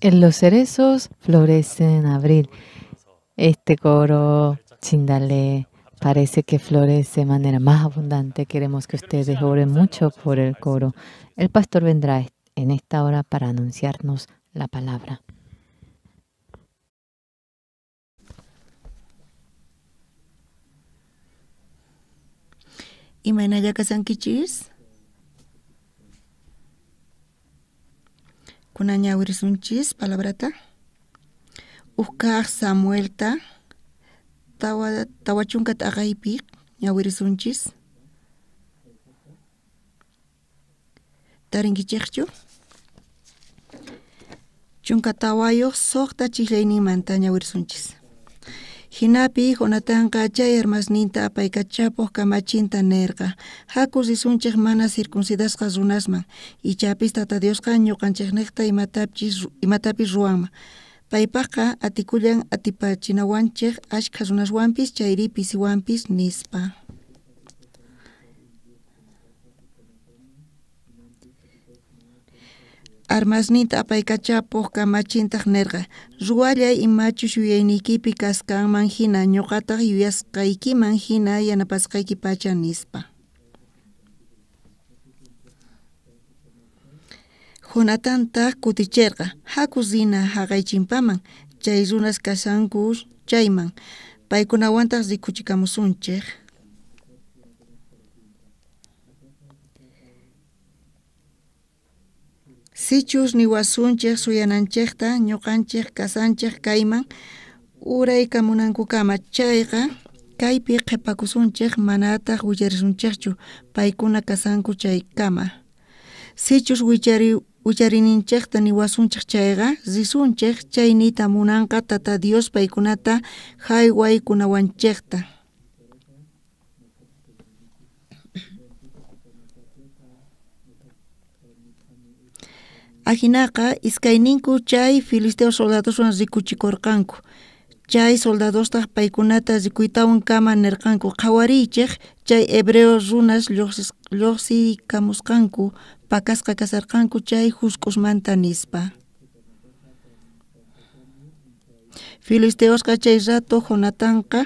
Los cerezos florecen en abril. Este coro Chindalé parece que florece de manera más abundante. Queremos que ustedes oren mucho por el coro. El pastor vendrá en esta hora para anunciarnos la palabra. Imaynalla kasankichis? Kunan ñawirisunchis palabrata. Uj Samuelta 40 t'aqaypi ñawirisunchis. Tarinkichikchu? 14 suqta chijlayninmanta ñawirisunchis. Jinapi Jonatanqa chay armasninta apaykachapuq kamachinta nerqa: Haku risunchik mana circuncidasqa runasman, ichapis Tata Diosqa ñuqanchikniqta imatapis ruwanman. Paypaqqa atikullan atipachinawanchik ashkha runaswanpis chayri pisiwanpis nispa. Armasninta apaykachapuq kamachintaq nerqa: Ruwallay imachus yuyayniykipi kasqanman hina, ñuqataq yuyasqaykiman hina yanapasqayki pacha nispa. Jonatantaq kuticherqa: Haku rina haqay chimpaman, chay runas kashanku chayman, paykunawantaq rikuchikamusunchik. Sichus niwasunchik suyananchikta ñuqanchik kasanchik kayman uraykamunankukama chayqa kaypi qhipakusunchik manataq willarisunchikchu paykuna kasanku chaykama. Sichus wicharininchikta niwasunchik chayqa risunchik chay niyta munanqa Tata Dios paykunata haywaykunawanchikta. Ajinaqa iskayninku chay filisteo soldadoswan rikuchikurqanku. Chay soldadostaq paykunata rikuytawan kama nirqanku: Qhawariychik, chay hebreo runas lluqsiykamusqanku pakasqa kasarqanku chay jusk'usmanta nispa. Filisteosqa chay rato Jonatanqa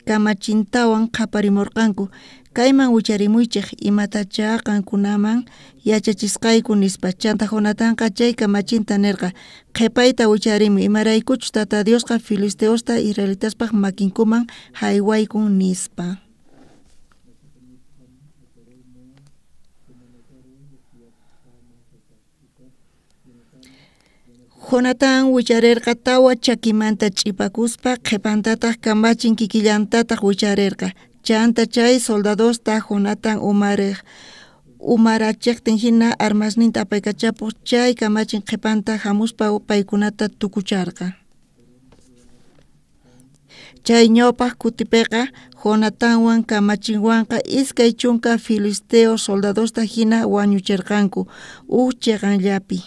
kamachintawan qaparimurqanku: Kayman wicharimuychik, imatachá qankunaman yachachisqayku nispa. Chanta Jonatanqa chay kamachinta nirqa: Qhipayta wicharimuy, imaraykuchus Tata Diosqa filisteosta israelitaspaq makinkuman haywaykun nispa. Jonatán wicharirqa tawa chakimanta ch'ipakuspa, qhipantataq kamachin kikillantataq wicharirqa. Chanta chay soldadosta Jonatán umarachiqtin hina armasninta apaykachapuq chay kamachin qhipanta hamuspa paykunata tukucharqa. Chay ñawpaq kutipiqa Jonatanwan kamachinwanqa 20 filisteo soldadosta hina wañuchirqanku uj chiqanllapi.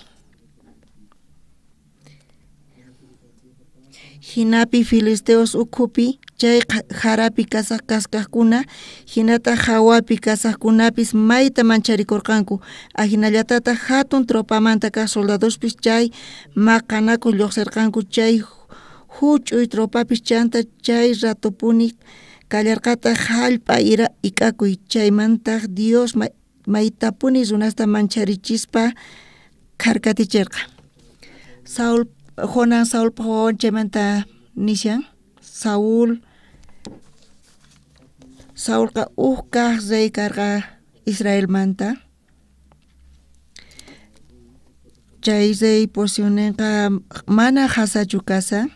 Jinapi filisteos ukhupi chay jarapi kasaq kaskaqkuna hinataq hawapi kasaqkunapis mayta mancharikurqanku. Ajinallatataq hatun tropamanta kaq soldadospis chay maqanakuq lluqsirqanku chay huch'uy tropapis. Chanta chay ratopuni kallarqataq hallp'a ik'akuy. Chaymantaq Dios maytapuni runasta mancharichispa kharkatichirqa. Saúl Jonan Saulpaq wawan chaymanta nishan Saúl Saulqa uj kaq rey karqa Israelmanta. Chay rey posicionninqa mana hasachu kasan.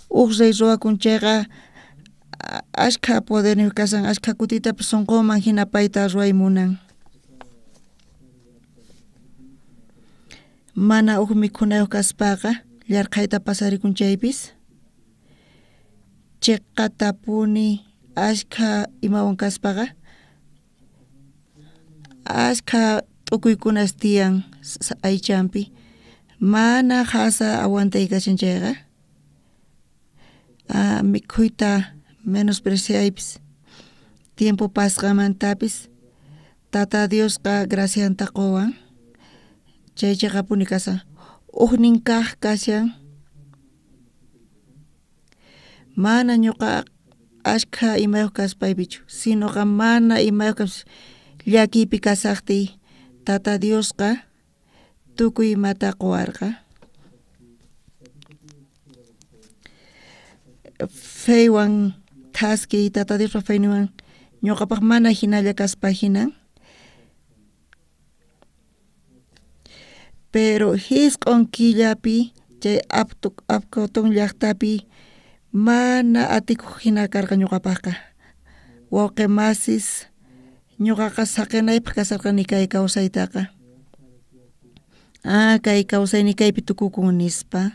Uj rey ruwakun chayqa ashkha poderniyuq kasan, ashkha kutitapis sunqunman hina payta ruway munan. Mana uj mikhunayuq kaspaqa llarqhayta pasarikun chaypis. Chiqatapuni ashkha imawan kaspaqa ashkha t'ukuykunas tiyan aychanpi. Mana hasa aguantay kashan chayqa mikhuyta menospreciaypis tiempo pasqamantapis Tata Diosqa gracianta quwan. Chay cheqapuni kashan. Ujnin kaj kashan. Mana ñuqa ashkha imayuq kaspaypichu, sinoqa mana imayuq kaspa llakiypi kasaqtiy Tata Diosqa tukuy imata quwarqa. Feywan thaskiy Tata Diospa feyninwan ñuqapaq mana hinalla kaspa hinan. Pero hisq'on killapi chay Apcotón llaqtapi mana atikuq hina karqa ñuqapaqqa. Wawqi masis ñuqaqa saqinaypaq kasarqani kay kawsaytaqa. Ah, kay kawsayni kaypi tukukun nispa.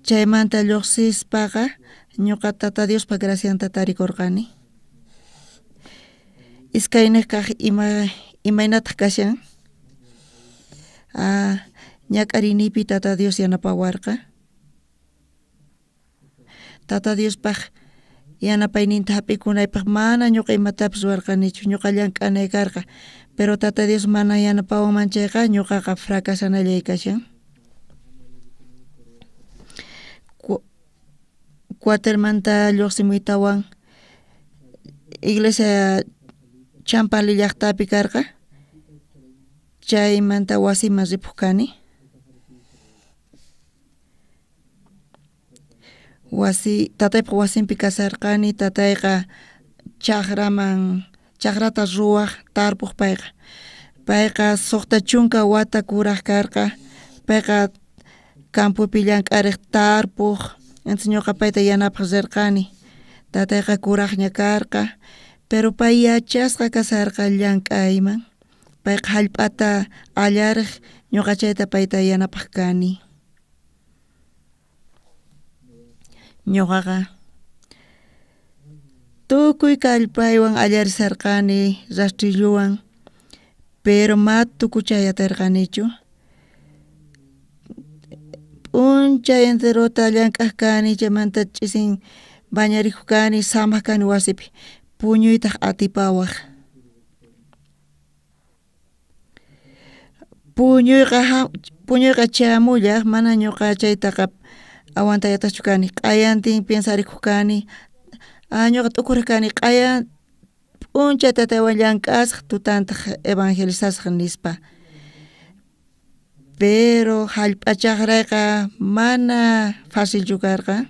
Chaymanta lluqsispaqa ñuqa Tata Diospa gracianta tarikurqani. Iskayniq kaq imaynataq kashan? Ah, ñak'ariyniypi Tata Dios yanapawarqa. Tata Diospaq yanapayninta hap'ikunaypaq mana ñuqa imatapis ruwarqanichu, ñuqa llank'anay karqa. Pero Tata Dios mana yanapawanman chayqa ñuqaqa fracasanallay kashan. Cuartelmanta lluqsimuytawan iglesia Champali llaqtapi karqa. Chaymanta wasiman ripuq kani. Wasi tataypaq wasinpi kasarqani, tatayqa chaqraman chaqrata ruwaq tarpuq payqa. Payqa 60 wata kuraq karqa. Payqa campopi llank'ariq tarpuq, entonces ñuqa payta yanapaq rirqani. Tatayqa kuraqña karqa, pero pay yachasqa kasarqa llank'ayman. Payqa hallp'ata allariq, ñuqa chayta payta yanapaq kani. Ñuqaqa tukuy kallpaywan allarisarqani rastrilluwan, pero ma tukuchay atirqanichu. P'unchay enterota llank'aq kani, chaymanta ch'isin bañarikuq kani, samaq kani wasipi, puñuytaq atipawaq. Puñuyqa chamullaq, mana ñuqa chaytaqa aguantayatachu kani, q'ayantin piensarikuq kani, ñuqa t'ukuriq kani, q'ayan p'unchay tataywan llank'asaq, tutantaq evangelizasaq nispa. Pero hallp'a chaqrayqa mana facilchu karqa.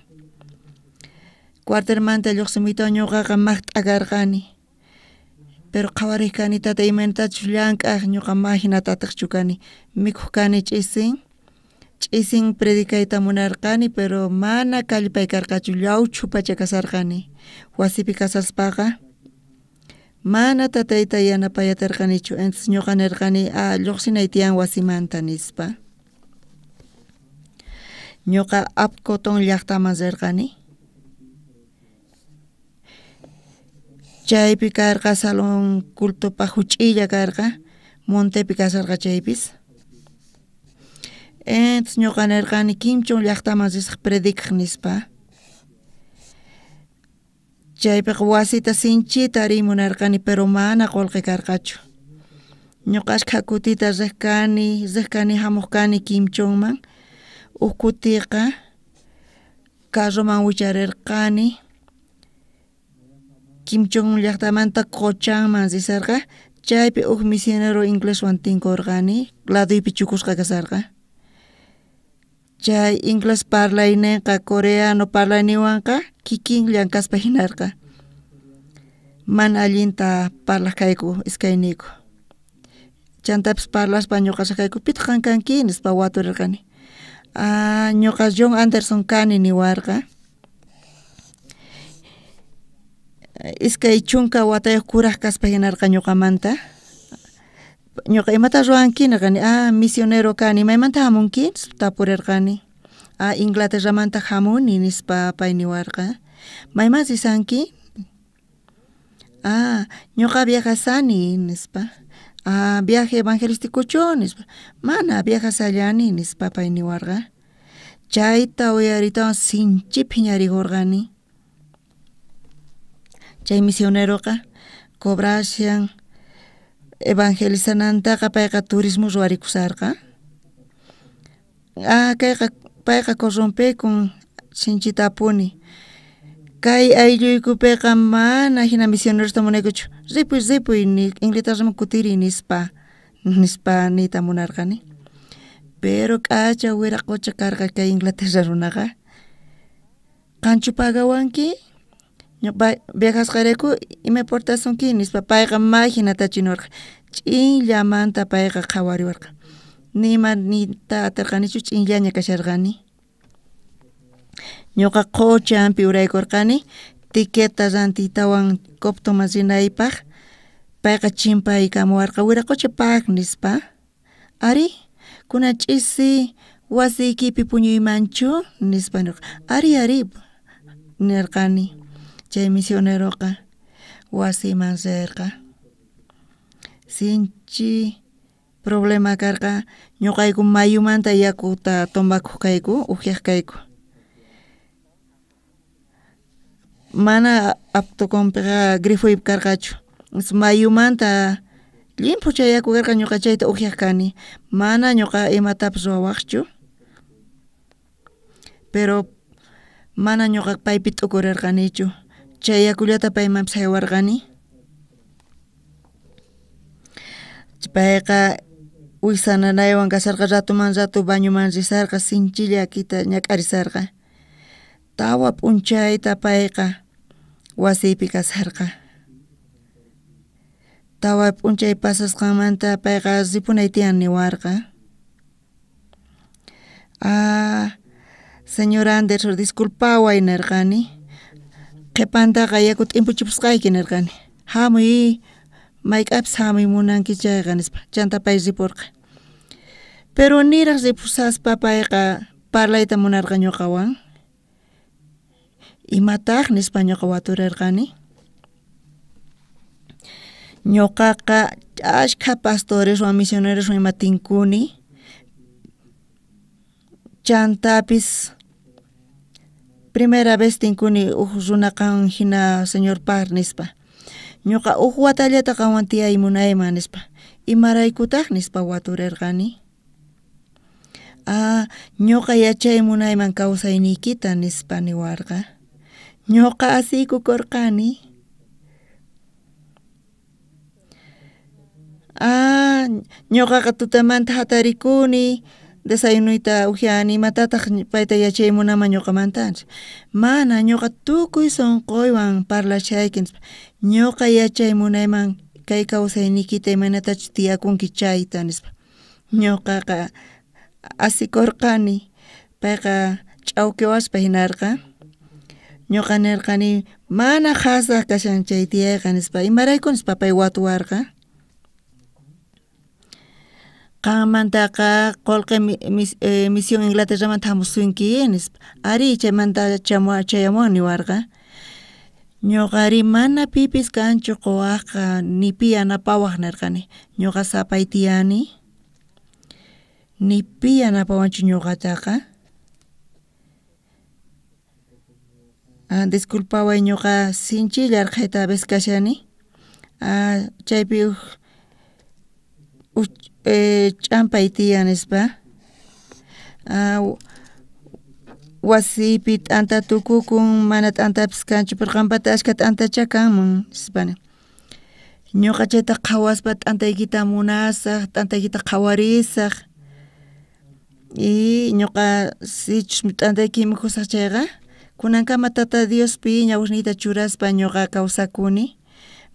Cuartelmanta lluqsimuytawan ñuqaqa maqt'a karqani. Pero qhawariq kani tata imaynatachus llank'aq, ñuqa ma hinatatiqchu kani. Mikhuq kani ch'isin, ch'isin predicayta munarqani, pero mana kallpay karqachu, llawchhu pacha kasarqani. Wasipi kasaspaqa mana tatayta yanapay atirqanichu, entonces ñuqa nirqani, lluqsinay tiyan wasimanta nispa. Ñuqa Apcotón llaqtaman rirqani. Chaypi karqa salón cultopaq huch'iylla karqa, montepi kasarqa chaypis. Entonces ñuqa nirqani Kimchon llaqtaman risaq predicaq nispa. Chaypiqa wasita sinchita riy munarqani, pero mana qullqi karqachu. Ñuqa ashkha kutita riq kani hamuq kani Kimchonman. Uj kutiqa carroman wicharirqani. Kimchon llaqtamanta Qochanman risarqa, chaypi uj misionero ingleswan tinkurqani, laduypi chukusqa kasarqa. Chay inglés parlayninqa coreano parlayninwanqa kikinllan kaspa hinarqa. Mana allinta parlaq kayku iskayniyku. Chantapis parlaspa ñuqa kayku, pitaq qan kanki nispa waturirqani. Ñuqa John Anderson kani niwarqa. 20 watayuq kuraq kaspa hinarqa ñuqamanta. Ñuqa imata ruwanki nirqani, misionero kani, maymanta hamunki nispa tapurirqani. Inglaterramanta hamuni nispa pay niwarqa. Mayman risanki? Ñuqa viajasani nispa. Viaje evangelísticochu nispa. Mana viajasallani nispa pay niwarqa. Chayta uyaritawan sinchi phiñarikurqani. Chay misioneroqa cobrashan Evangelizanantaqa payqa turismo ruwarikusharqa. Ah, kayqa payqa corrompekun sinchitapuni. Kay aylluykupiqa mana jina misionerosta munaykuchu, ripuy ripuy Inglaterraman kutiriy nispa, nispa niyta munarqani. Pero k'acha wiraqocha karqa kay Inglaterra runaqa. Qanchu pagawanki? Viajasqayrayku ima importasunki nispa payqa may jinatachu niwarqa, ch'inllamanta payqa qhawariwarqa, nima niyta aterqanichu ch'inllaña kasharqani. Ñuqa qochanpi uraykurqani ticketta rantiytawan Coptoman rinaypaq, payqa chimpaykamuwarqa wiraqocha pak nispa. Ari, kunan ch'isi wasiykipi puñuymanchu nispa nirqa. Ari, ari nirqani. Chay misioneroqa wasiman rerqa. Sinchi problema karqa, ñuqayku mayumanta yakuta tomakuq kayku, ukyaq kayku. Mana aptoconpiqa grifoypi karqachu, mayumanta llimphu chay yaku karqa ñuqa chayta ukyaq kani, mana ñuqa imatapis ruwawaqchu, pero mana ñuqa paypi t'ukurerqanichu, chay yakullata paymanpis jaywarqani. Payqa wijsa nanaywan kasharqa, ratuman ratu bañoman risarqa, sinchi llakita ñak'arisarqa. 4 p'unchayta payqa wasiypi kasharqa. 4 p'unchay pasasqanmanta payqa ripunay tiyan niwarqa. Ah, señor Anderson, disculpaway nirqani. Qhipantaqa yaku t'impuchipusqayki nirqani. Hamuy, mayk'apis hamuy munanki chayqa nispa. Chanta pay ripurqa. Pero niraq ripusaspa payqa parlayta munarqa ñuqawan. Imataq nispa ñuqa waturerqani. Ñuqaqa ashkha pastoreswan misioneroswan ima tinkuni. Chantapis primera vez tinkuni uj runa qan jina señor par nispa. Ñuqa uj watallata qanwan tiyay munayman nispa. Imaraykutaq nispa waturerqani. Ah, ñuqa yachay munayman kawsayniykita nispa niwarqa. Ñuqa asiykukorqani. Ah, ñuqaqa tutamanta hatarikuni, desayunuyta ukyani, imatataq payta yachay munaman ñuqamanta? Mana, ñuqa tukuy sunquywan parlashayki nispa. Ñuqa yachay munayman kay kawsayniykita imaynatachus tiyakunki chayta nispa. Ñuqaqa asikorqani, payqa ch'awkiwaspa hinarqa. Ñuqa nirqani mana qhasa kashan chay tiyayqa nispa. Imarayku nispa pay watuwarqa. Qanmantaqa qolqe misión Inglaterramanta hamusunki nispa. Ari chaymanta chayamuwan niwarqa. Ñuqari mana pipis kanchu quwaqqa ni pi yanapawaq nirqani. Ñuqa sapay tiyani, ni pi yanapawanchu ñuqataqa. Ah, disculpaway ñuqa sinchi llarqhayta a veces kashani. Ah, chaypi uj ch'ampay tiyan nispa. Ah, wasiypi t'anta tukukun, mana t'antapis kanchu, pero qampata ashkha t'antacha kanman nispa. Ñuqa chayta qhawaspa t'antaykita munasaj, t'antaykita qhawarisaj. Y ñuqa sichus t'antayki mikhusaj chayqa, kunankama Tata Diospi ñawisniyta churaspa ñuqa kawsakuni,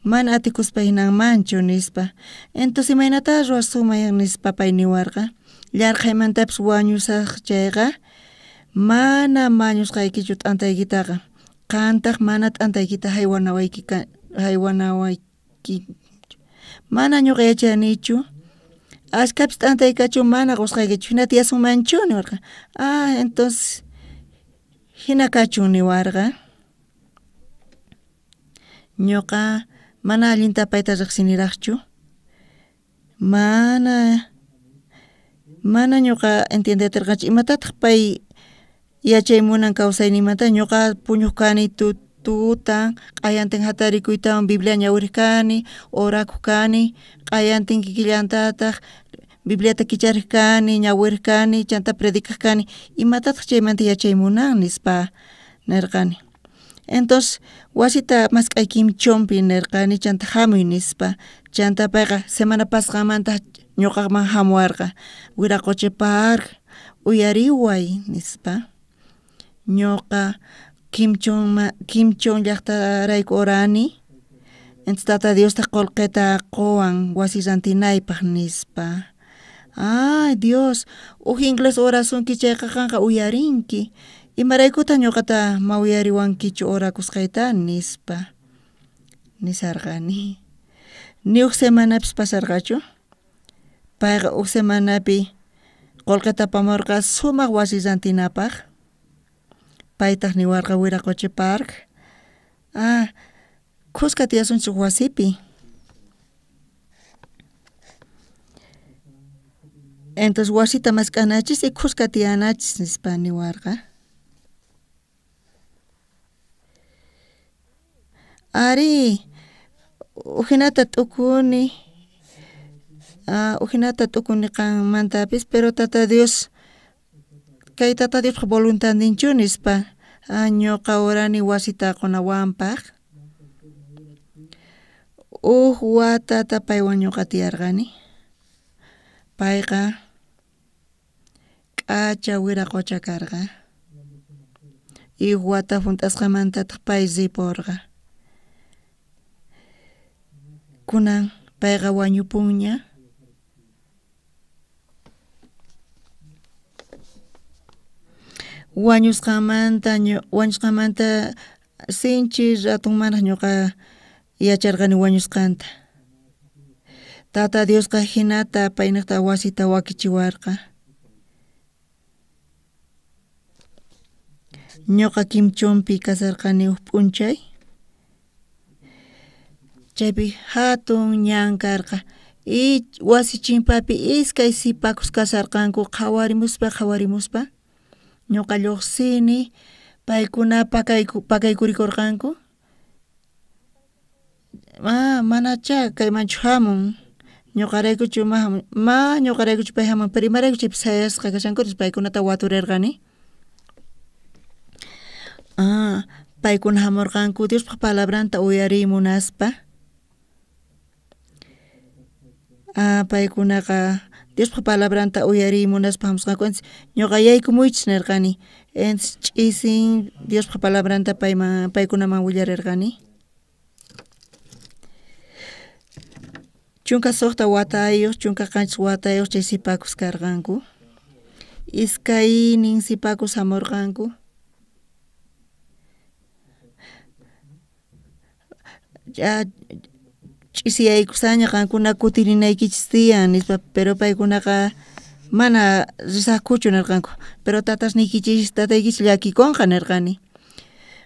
mana atikuspa hinanmanchu nispa. Entonces imaynata ruwasunman nispa pay niwarqa. Llarqhaymantapis wañusaj chayqa, mana mañusqaykichu t'antaykitaqa, qantaq mana t'antaykita haywanawayki, mana ñuqa yachanichu, ashkhapis t'antay kachun mana qusqaykichu, hina tiyasunmanchu niwarqa. Ah, entonces hina kachun niwarqa. Ñuqa mana allinta payta riqsiniraqchu, mana ñuqa entiendetirqanchu imatataq pay yachay munan kawsayninmanta. Ñuqa puñuq kani Tutan q'ayantin jatarikuytawan Biblia ñawiriq kani, orakuq kani, q'ayantin kikillantataq Bibliata kichariq kani, ñawiriq kani, chanta predicaq kani, imatataq chaymanta yachay munan nispa nirqani. Entonces wasita mask'ay Kimchonpi nirqani chanta jamuy nispa, chanta payqa semana pasqanmanta ñuqaman jamuwarqa, wiraqochi Park uyariway nispa, ñuqa Kimchon llaqtarayku orani, entonces tata Diostaq qolqeta qowan wasi rantinaypaq nispa. Ay Dios, uj inglés orasunki chayqa qanqa uyarinki, imaraykutaq ñuqata ma uyariwankichu orakusqayta nispa nisarqani. Ni uj semanapis pasarqachu, payqa uj semanapi qolqeta apamurqa sumaq wasi rantinapaq, paytaq niwarqa wiraqochi Park, ah khuska tiyasunchik wasipi. Entonces wasita mask'anachis y khuska tiyanachis nispa niwarqa. Ari, ujinata t'ukuni, ujinata t'ukuni qanmantapis, pero tata Dios, kay tata Diospaj voluntadninchu nispa, ñuqa orani wasita qonawanpaq. Uj watata paywan ñuqa tiyarqani, payqa k'acha wiraqocha karqa, y uj wata junt'asqamantataq pay riporqa. Kunan payqa wañupunña. Wañusqanmanta sinchi ratunmanraj ñuqa yacharqani wañusqanta. Tata Diosqa jinata paynejta wasita wakichiwarqa. Ñuqa Kimchonpi kasarqani uj p'unchay, chaypi jatun ñan karqa, y wasi chimpapi iskay sipakus kasarqanku qhawarimuspa qhawarimuspa, ñuqa lluqsini, paykuna pakaykurikurqanku, manacha kaymanchu jamun, ñuqaraykuchu ma ñuqaraykuchu pay jamun, pero imarayku chaypi sayasqa kashanku paykunata waturirqani. Paykuna jamurqanku Diospaj palabranta uyariy munaspa. Paykunaqa Diospaj palabranta uyariy munaspa jamusqanku, entonces ñuqa yaykumuychis nirqani, entonces ch'isin Diospaj palabranta paykunaman willarirqani. 16 watayuq, 17 watayuq chay sipakus karqanku. Iskaynin sipakus jamurqanku. Ch'isiyaykusaña qankuna kutirinaykichis tiyan nispa, pero paykunaqa mana risaqkuchu nirqanku, pero tatasniykichis tataykichis llakikunqa nirqani.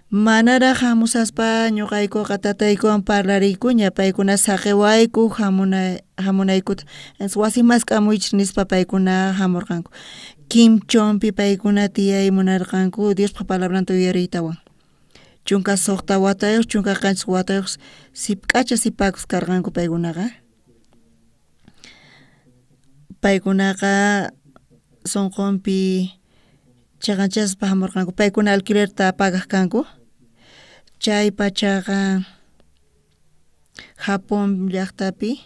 Manaraj jamusaspa ñuqaykuqa tataykuwan parlariykuña, paykuna saqiwayku jamunaykuta, entonces wasi mask'amuychis nispa paykuna jamurqanku. Kimchonpi paykuna tiyay munarqanku Diospaj palabranta uyariytawan. 16 watayuq, 17 watayuq k'acha sipakus karqanku paykunaqa. Paykunaqa sunqunpi chaqanchaspa jamurqanku, paykuna alquilerta pagaq kanku. Chay pachaqa Japón llaqtapi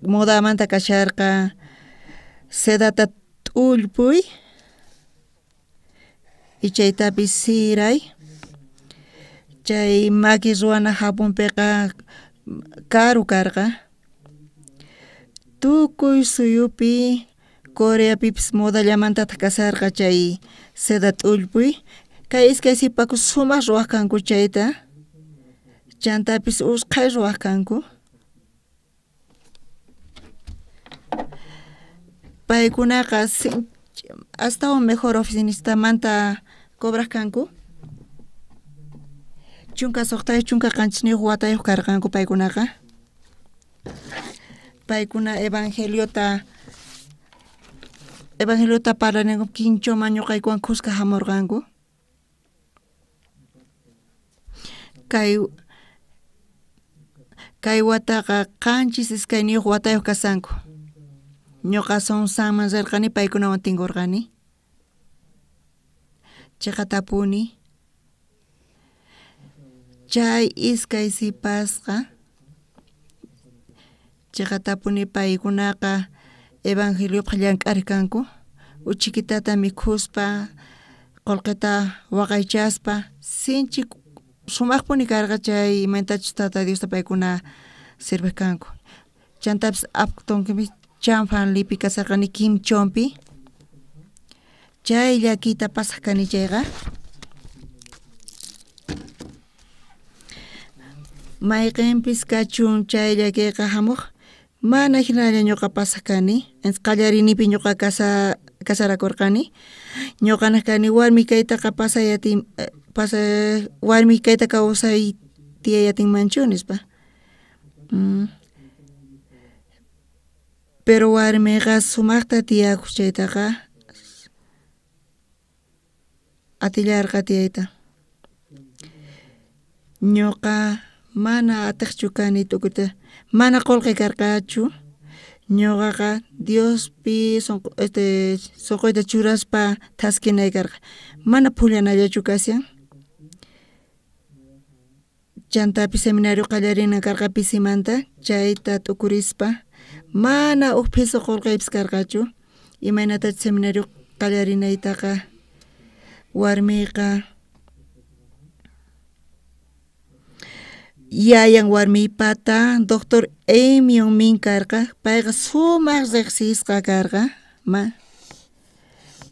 modamanta kasharqa sedata t'ullpuy y chaytapis siray, chay maki ruwana Japonpiqa karu karqa, tukuy suyupi Coreapipis modallamantataq kasarqa chay seda t'ullpuy, kay iskay sipakus sumaq ruwaq kanku chayta, chantapis usqhay ruwaq kanku. Paykunaqa astawan mejor oficinistamanta cobraq kanku. 16 17 watayuq karqanku paykunaqa. Paykuna Evangeliota parlaninku Quinchoman ñuqaykuwan khuska hamurqanku. Kay wataqa 72 watayuq kasanku. Ñuqa Sonsanman rirqani paykunawan tinkurqani. Chiqatapuni chay iskay sipasqa chiqatapuni paykunaqa evangeliopaq llank'ariq kanku uchikitata mikhuspa qullqita waqaychaspa sinchi sumaqpuni karqa chay imaynatachus Tata Diosta paykuna sirviq kanku. Chantapis Upton Chanfanlipi kasarqani Quimchonpi chay llakiyta pasaq kani chayqa mayqinpis kachun chay llakiyqa hamuq mana hinalla ñuqa pasaq kani qallariynipi ñuqa casarakurqani ñuqanaq kani warmi kaytaqa pasay atin warmi kayta kawsay tiyay atinmanchu nispa pero warmiqa sumaqta tiyakuq chaytaqa atillarqa tiyayta ñuqa mana atiqchu kani tukuyta mana qullqi karqachu ñuqaqa Diospi sunquyta churaspa thaskinay karqa mana phullanallachu kashan chantapis seminario qallarinan karqa pisimanta chayta t'ukurispa mana uj phisu qullqiypis karqachu imaynatachus seminario qallarinaytaqa warmiyqa yayan warmiypata doctor Emion Min karqa payqa sumaq riqsisqa karqa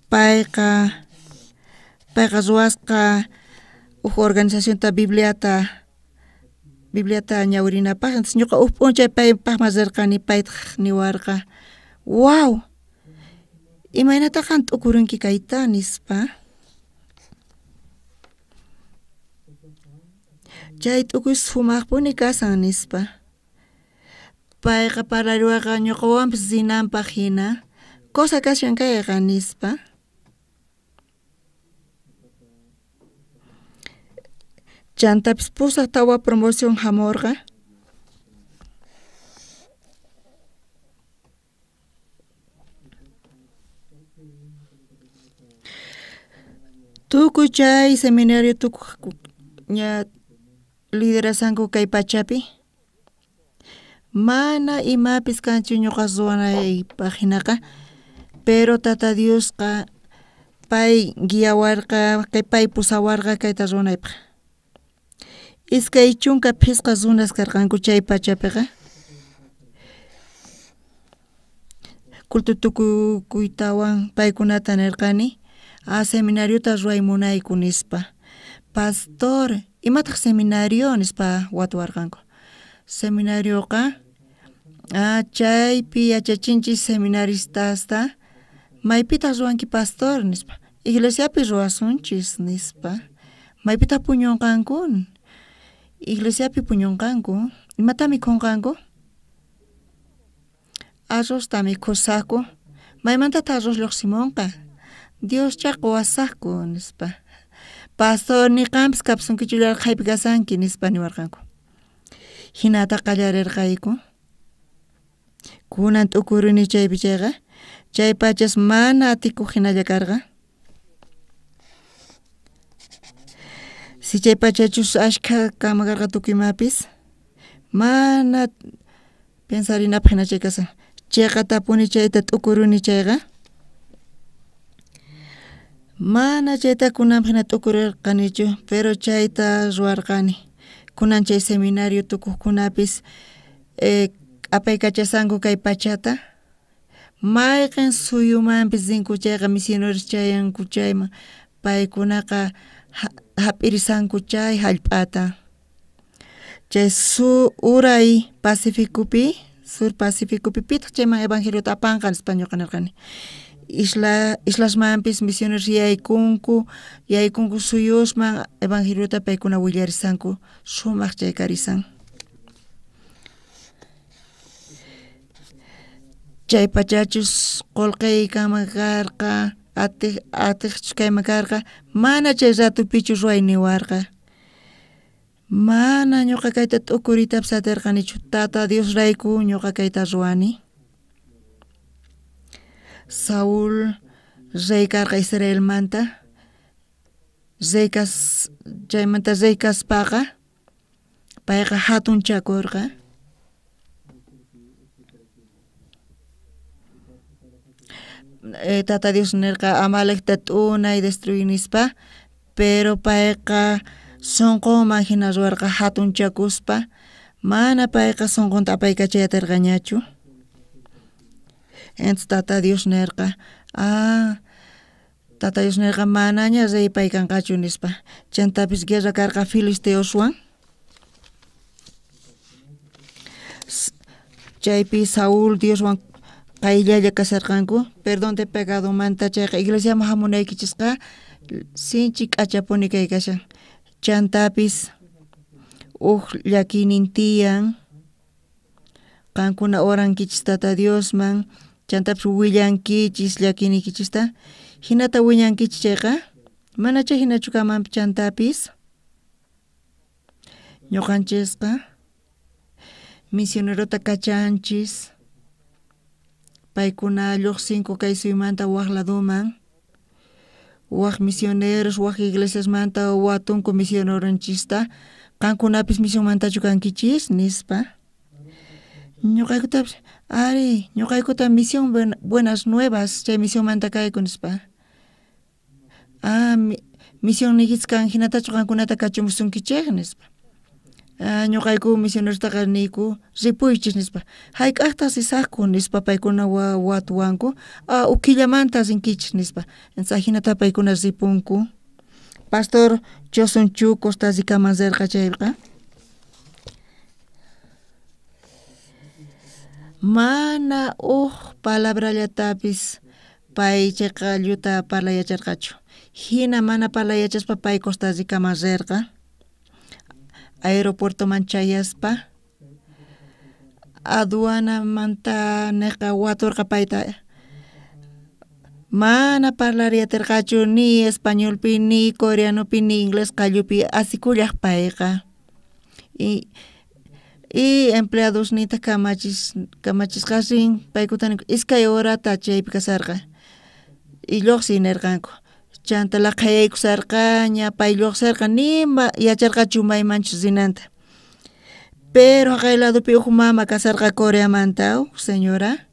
payqa ruwasqa uj organizacionta Bibliata ñawirinapaq entonces ñuqa uj p'unchay paypaqman rirqani paytaq niwarqa waw imaynataq qan t'ukurinki kayta nispa chay t'ukuy sumaqpuni kasan nispa payqa parlariwarqa ñuqawanpis rinanpaq hina cosa kashan kayqa nispa chantapis 84 promoción hamurqa tukuy chay seminario tukuq ña liderasanku kay pachapi mana imapis kanchu ñuqa ruwanaypaq hinaqa pero Tata Diosqa pay guiawarqa pay pusawarqa kayta ruwanaypaq 25 runas karqanku chay pachapiqa culto tukukuytawan paykunata nirqani a seminariota ruway munayku nispa pastor imataq seminario nispa watuwarqanku seminarioqa chaypi yachachinchis seminaristasta maypitaq ruwanki pastor nispa iglesiapi ruwasunchis nispa maypitaq puñunqanku iglesiapi puñunqanku imata mikhunqanku arrozta mikhusaqku maymantataq arroz lluqsimunqa Dioscha quwasaqku nispa pastor ni qanpis kapsunkichu yarqhaypi kasanki nispa niwarqanku hinata qallarirqayku kunan t'ukurini chaypi chayqa chay pachas mana atikuq hinalla karqa si chay pachachus ashkha kama karqa tukuy imapis mana pensarinapaq hina chay kasan chiqatapuni chayta t'ukuruni chayqa mana chayta kunanpaq hina t'ukurirqanichu pero chayta ruwarqani kunan chay seminario tukuqkunapis apaykachashanku kay pachata mayqin suyumanpis rinku chayqa misioneros chayanku chayman paykunaqa hap'irisanku chay hallp'ata chay uray Pacificopi sur Pacificopi pitaq chayman evangeliota apanqa nispa ñuqa nirqani islasmanpis misioneros yaykunku suyusman evangeliota paykuna willarisanku sumaq chay karisan. Chay pachachus qolqey kanman karqa, atejchus kayman karqa, mana chay ratopichu ruway niwarqa. Mana ñoqa kayta t'ukuriytapis aterqanichu, Tata Diosrayku ñoqa kayta ruwani. Saúl rey karqa Israelmanta, rey kas chaymanta rey kaspaqa payqa hatunchakurqa. Tata Dios nerqa Amalekta t'unay destruy nispa, pero payqa sonqonman hina ruwarqa hatunchakuspa, mana payqa sonqonta apaykachay aterqañachu. Entonces Tata Dios nerqa, Tata Dios nerqa manaña rey pay kanqachu nispa. Chantapis guerra karqa filisteoswan. Chaypi Saúl Dioswan qayllalla kasharqanku, perdón de pecadomanta chayqa iglesiaman hamunaykichisqa sinchi k'achapuni kay kashan. Chantapis uj llakiynin tiyan, qankuna orankichis Tata Diosman, chantapis willankichis llakiyniykichista, hinata wiñankichis chayqa mana chay hinachu kanman chantapis ñuqanchisqa misionerota kachanchis, paykuna lluqsinku kay suymanta waj ladoman, waj misioneros, waj iglesiasmanta watunku misioneronchista, qankunapis misionmantachu kankichis nispa. Ñuqaykutapis ari, ñuqaykuta misión Buenas Nuevas chay misionmanta kayku nispa. Misión niykichis kan hinatachu qankunata kachumusunkichej nispa. Ñuqayku misionerostaqa niyku ripuychis nispa. Hayk'aqtaq risaqku nispa paykuna watuwanku, ukillamanta rinkichis nispa. Entonces ajinata paykuna ripunku. Pastor Chosun Chu Costa Ricaman rirqa chayqa. Mana uj palabrallatapis pay chayqa lluta parlay yacharqachu. Hina mana parlay yachaspa pay Costa Ricaman rirqa. Aeropuertoman chayaspa aduanamanta neqa waturqa payta, mana parlariy aterqachu ni españolpi ni coreanopi ni inglés qallupi asikullaj payqa. Y empleadosnintaq kamachisqasin paykuta ninku iskay horata chaypi kasarqa y lluqsiy nerqanku. Chanta laqhayaykusarqaña pay lluqsirqa nima yacharqachu maymanchus rinanta. Pero jaqay ladopi uj mama kasarqa Coreamanta, uj señora.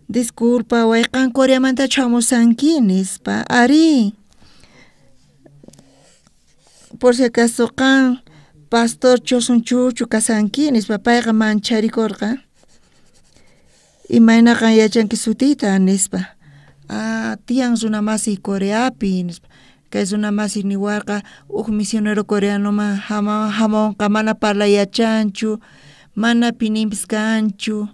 Disculpa way, qan Coreamantachu hamusanki nispa. Ari, por si acaso qan pastor Chosun Chuchu kasanki nispa, payqa mancharikurqa. Imayna qan yachanki sutiyta nispa. Tiyan runa masiy Coreapi nispa. Kay runa masiy niwarqa uj misionero coreanoman hamunqa mana parlay yachanchu, mana pininpis kanchu,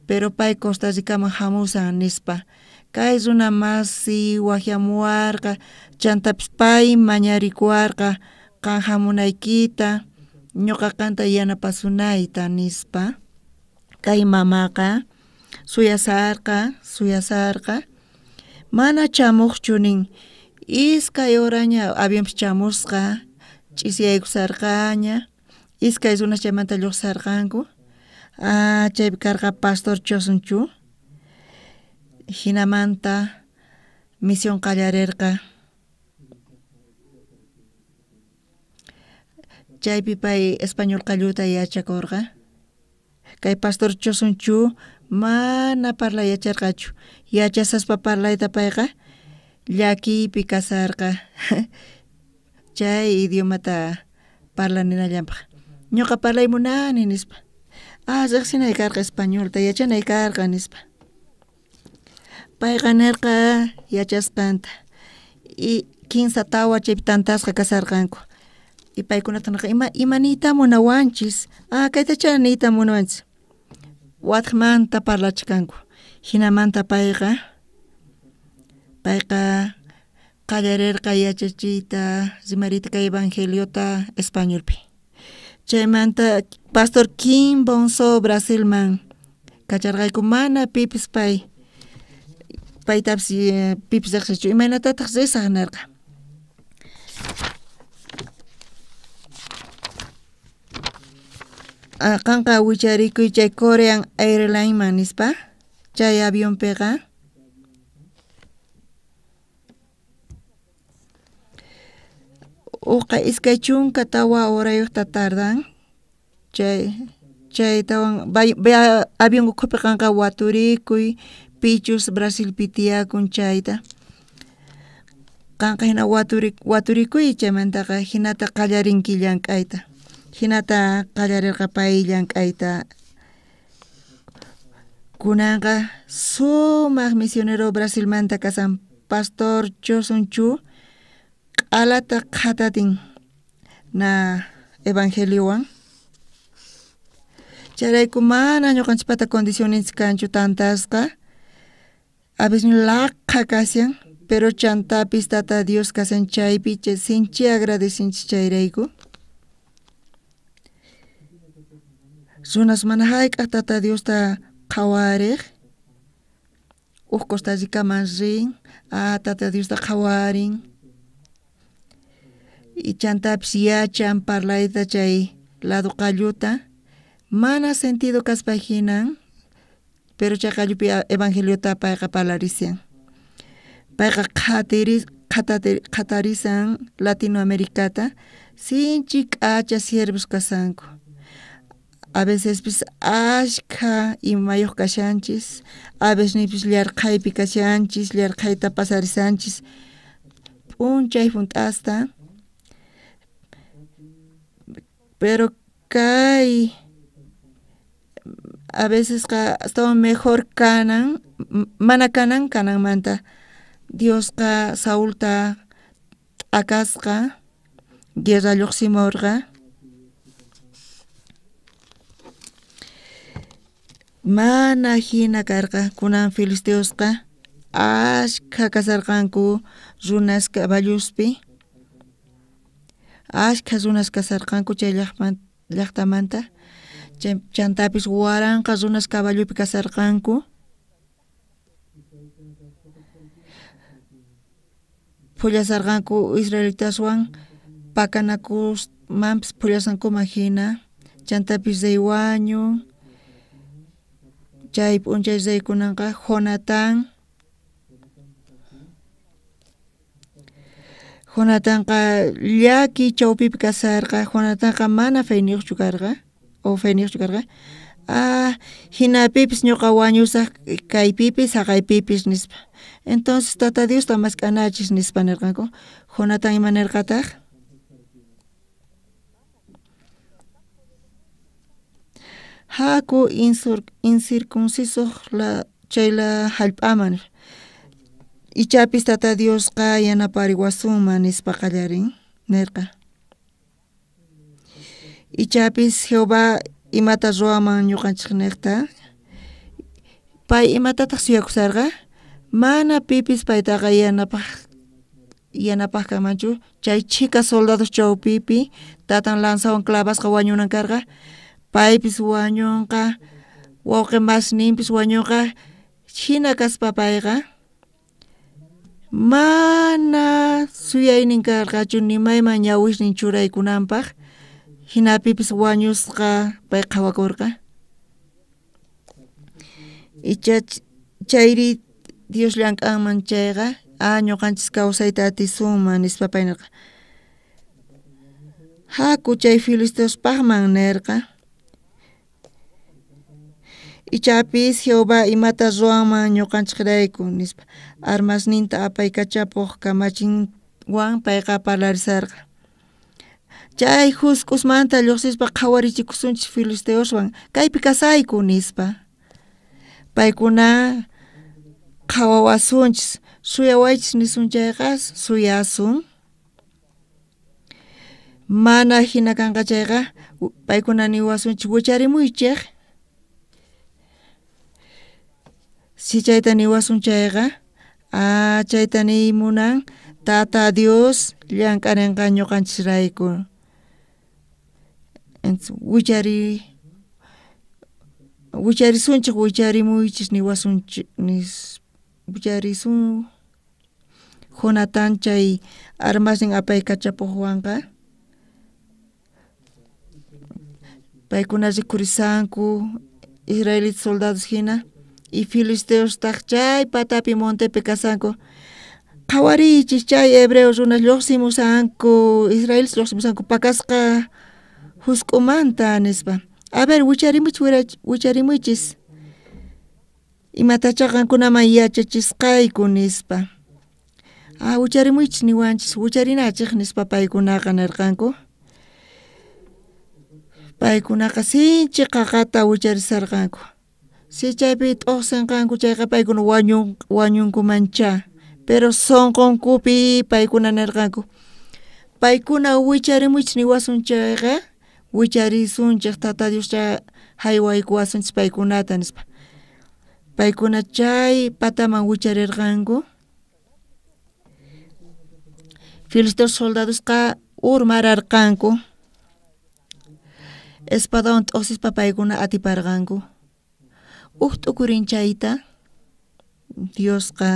pero pay Costa Ricaman hamusan nispa. Kay runa masiy waqyamuwarqa, chantapis pay mañarikuwarqa qan hamunaykita, ñuqa qanta yanapasunayta nispa. Kay mamaqa suyasarqa, suyasarqa, mana chamuqchu nin, iskay horaña avionpis chamusqa, ch'isiyaykusarqaña, iskay runas chaymanta lluqsarqanku. Chaypi karqa pastor Chosun Chu. Hinamanta misión qallarirqa. Chaypi pay español qalluta yachakurqa. Kay pastor Chosun Chu mana parlay yacharqachu, yachasaspa parlayta payqa llakiypi kasarqa chay idiomata parlaninallanpaq. Ñuqa parlay munani nispa. Riqsinay karqa españolta, yachanay karqa nispa. Payqa nerqa yachasqanta. Y kinsa tawa chaypi tantasqa kasarqanku. Y paykunata nerqa, ima niyta munawanchis? Kaytacha niyta munawanchis. Watqmanta parlachkanku. Hinamanta payqa qallarirqa yachachiyta, rimariyta kay evangeliota españolpi. Chaymanta pastor Kim Bonso Brasilman Kacharqayku mana pipis pay paytapis pipis riqsichu imaynatataq risaq nirqa. Qanqa wicharikuy chay Korean Airlineman nispa chay avionpiqa uqa 24 horayuqta tardan chaytawan avión ukhupi qanqa waturikuy pichus Brasilpi tiyakun chayta qanqa hina waturikuy chaymantaqa hinata qallarinki llank'ayta hinata qallarirqa pay llank'ayta kunanqa sumaq misionero Brasilmanta kasan Pastor Chosun Chu q'alata qhatatin na evangeliowan chayrayku mana ñuqanchikpata condicionninchik kanchu tantasqa a veces laqha kashan pero chantapis Tata Dios kashan chaypi sinchi agradecinchik chayrayku runas mana hayk'aq Tata Diosta qhawariq uj Costa Ricaman rin Tata Diosta qhawarin y chantapis yachan parlayta chay lado qalluta mana sentido kaspa hinan pero chay qallupi evangeliota payqa parlarishan payqa qhatarisan Latinoamericata sinchi k'acha siervos kasanku a vecespis ashkha imayuq kashanchis a veces llarqhaypi kashanchis llarqhayta pasarisanchis p'unchay junt'asta pero kay a veces astawan mejor kanan mana kanan kananmanta Diosqa Saulta t'akasqa guerra lluqsimurqa mana hina karqa kunan filisteosqa ashkha kasarqanku runas caballuspi ashkha runas kasarqanku chay llaqtamanta chantapis waranqa runas caballupi kasarqanku phullasarqanku israelitaswan pakanakusmanpis phullasankuman hina chantapis rey wañun chay p'unchay reykunanqa Jonatán Jonatanqa llaki chawpipi kasarqa Jonatanqa mana feyniyuqchu karqa o feyniyuqchu karqa hinapipis ñuqa wañusaq kaypipis haqaypipis nispa entonces Tata Diosta mask'anachis nispa nirqanku Jonatán ima nirqataq haku incircunciso chayla hallp'aman ichapis Tata Diosqa yanapariwasunman nispa qallarin nirqa ichapis Jehová imata ruwaman ñuqanchik niqta pay imatataq suyakusarqa mana pipis paytaqa yanapaq kanmanchu chay chhika soldados chawpipi tatan lanzawan clavasqa wañunan karqa paypis wañunqa wawqi masninpis wañunqa hina kaspa payqa mana suyaynin karqachu ni mayman ñawisnin churaykunanpaq hinapipis wañusqa pay qhawakurqa icha chayri Dios llank'anman chayqa ñuqanchis kawsayta atisunman nispa pay nirqa haku chay filisteospaqman nirqa ichapis Jehová imata ruwanman ñuqanchikrayku nispa armasninta apaykachapuq kamachinwan payqa parlarisarqa chay jusk'usmanta lluqsispa qhawarichikusunchik filisteoswan kaypi kasayku nispa paykuna qhawawasunchis suyawaychis nisun chayqa suyasun mana hina kanqa chayqa paykuna niwasunchik wicharimuychik si chayta niwasun chayqa chayta niy munan Tata Dios llank'arinqa ñuqanchisrayku wichari Wicharisunchej wicharimuychis niwasunchik nis wicharisun Jonatán chay armasnin apaykachapojwanqa paykuna rikhurisanku israelita soldados jina y filisteostaq chay patapi montepi kasanku qhawariychis chay hebreo runas lluqsimusanku israelitas lluqsimusanku pakasqa jusk'umanta nispa a ver wicharimuychis wicharimuychis imatachá qankunaman yachachisqayku nispa ah wicharimuychis niwanchis wicharinachej nispa paykunaqa nirqanku paykunaqa sinchi qaqata wicharisarqanku si chaypi t'uqsinqanku chayqa paykuna wañunkumanchá pero sunqunkupi paykuna nirqanku paykuna wicharimuychis niwasun chayqa wicharisunchej tata Dioscha jaywaykuwasunchis paykunata nispa paykuna chay pataman wicharirqanku filisteo soldadosqa urmararqanku espadawan t'uqsispa paykuna atiparqanku uj t'ukurin chayta Diosqa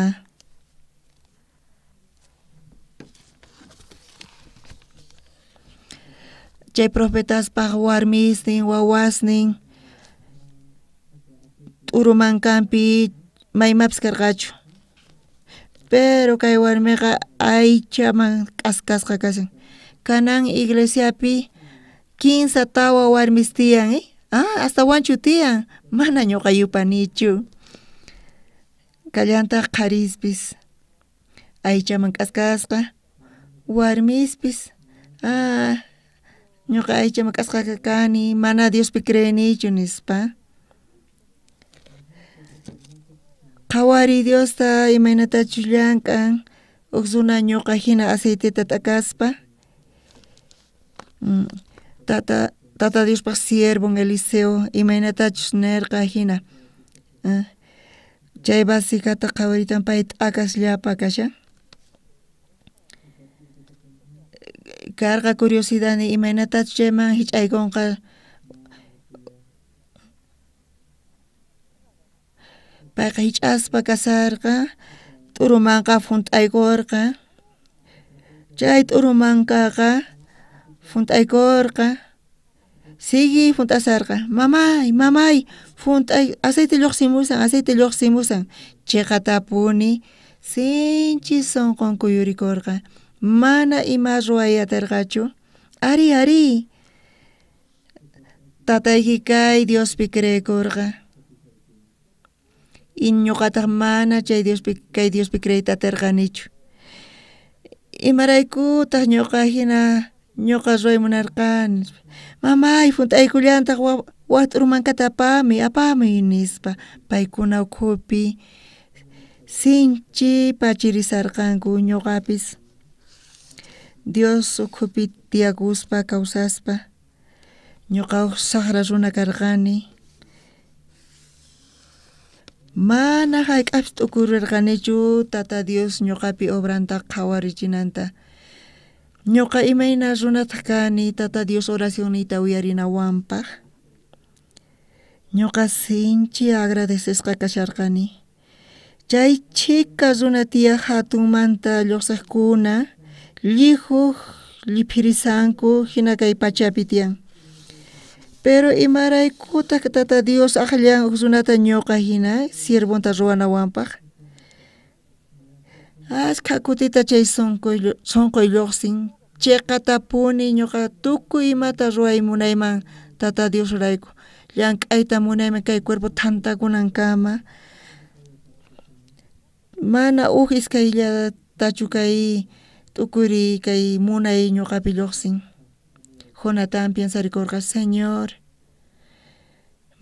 chay profetaspaj warmisnin wawasnin t'urumankanpi maymapis karqachu pero kay warmiqa aychaman k'askasqa kashan kanan iglesiapi 15 tawa warmis tiyan ah astawanchu tiyan mana ñuqa yupanichu kallantaq qharispis aychaman k'askasqa warmispis ah ñuqa aychaman k'asqaqa kani mana Diospi creenichu nispa qhawariy Diosta imaynatachus llank'an uj runa ñuqa jina aceiteta t'akaspa tata tata Diospaj siervon Eliseo imaynatachus nerqa jina chay vasijata qhawariytawan pay t'akasllapa kashan karqa curiosidadniy imaynatachus chayman jich'aykunqa payqa jich'aspa kasarqa t'urumanqa junt'aykurqa chay t'urumankaqa junt'aykurqa sigui junt'asarqa mamay mamay junt'ay aceite lluqsimusan aceite lluqsimusan chiqatapuni sinchi sunqun kuyurikurqa mana ima ruway atirqachu ari ari tatayki kay Diospi creekurqa y ñuqataq mana chay Diospi kay Diospi creeyta atirqanichu imaraykutaq ñuqa jina ñuqa ruway munarqani mamay junt'aykullantaq wak t'urumankata apamuy apamuy nispa paykuna ukhupi sinchi pachirisarqanku ñuqapis Dios ukhupi tiyakuspa kawsaspa ñuqa uj saqra runa karqani mana jayk'apis t'ukurirqanichu tata Dios ñuqapi obranta qhawarichinanta ñuqa imayna runataq kani tata Dios oracionniyta uyarinawanpaq ñuqa sinchi agradecesqa kasharqani chay chhika runa tiyaq jatunmanta lluqsiqkuna llijuj lliphirisanku jina kay pachapi tiyan pero imaraykutaq tata Dios aqllan uj runata ñuqa jina siervonta ruwanawanpaq ashkha kutita chay sunquy lluqsin chiqatapuni ñuqa tukuy imata ruway munayman tata Diosrayku llank'ayta munayman kay cuerpo thantakunankama mana uj iskayllatachu kay t'ukuriy kay munay ñuqapi lluqsin Jonatán piensarikurqa Señor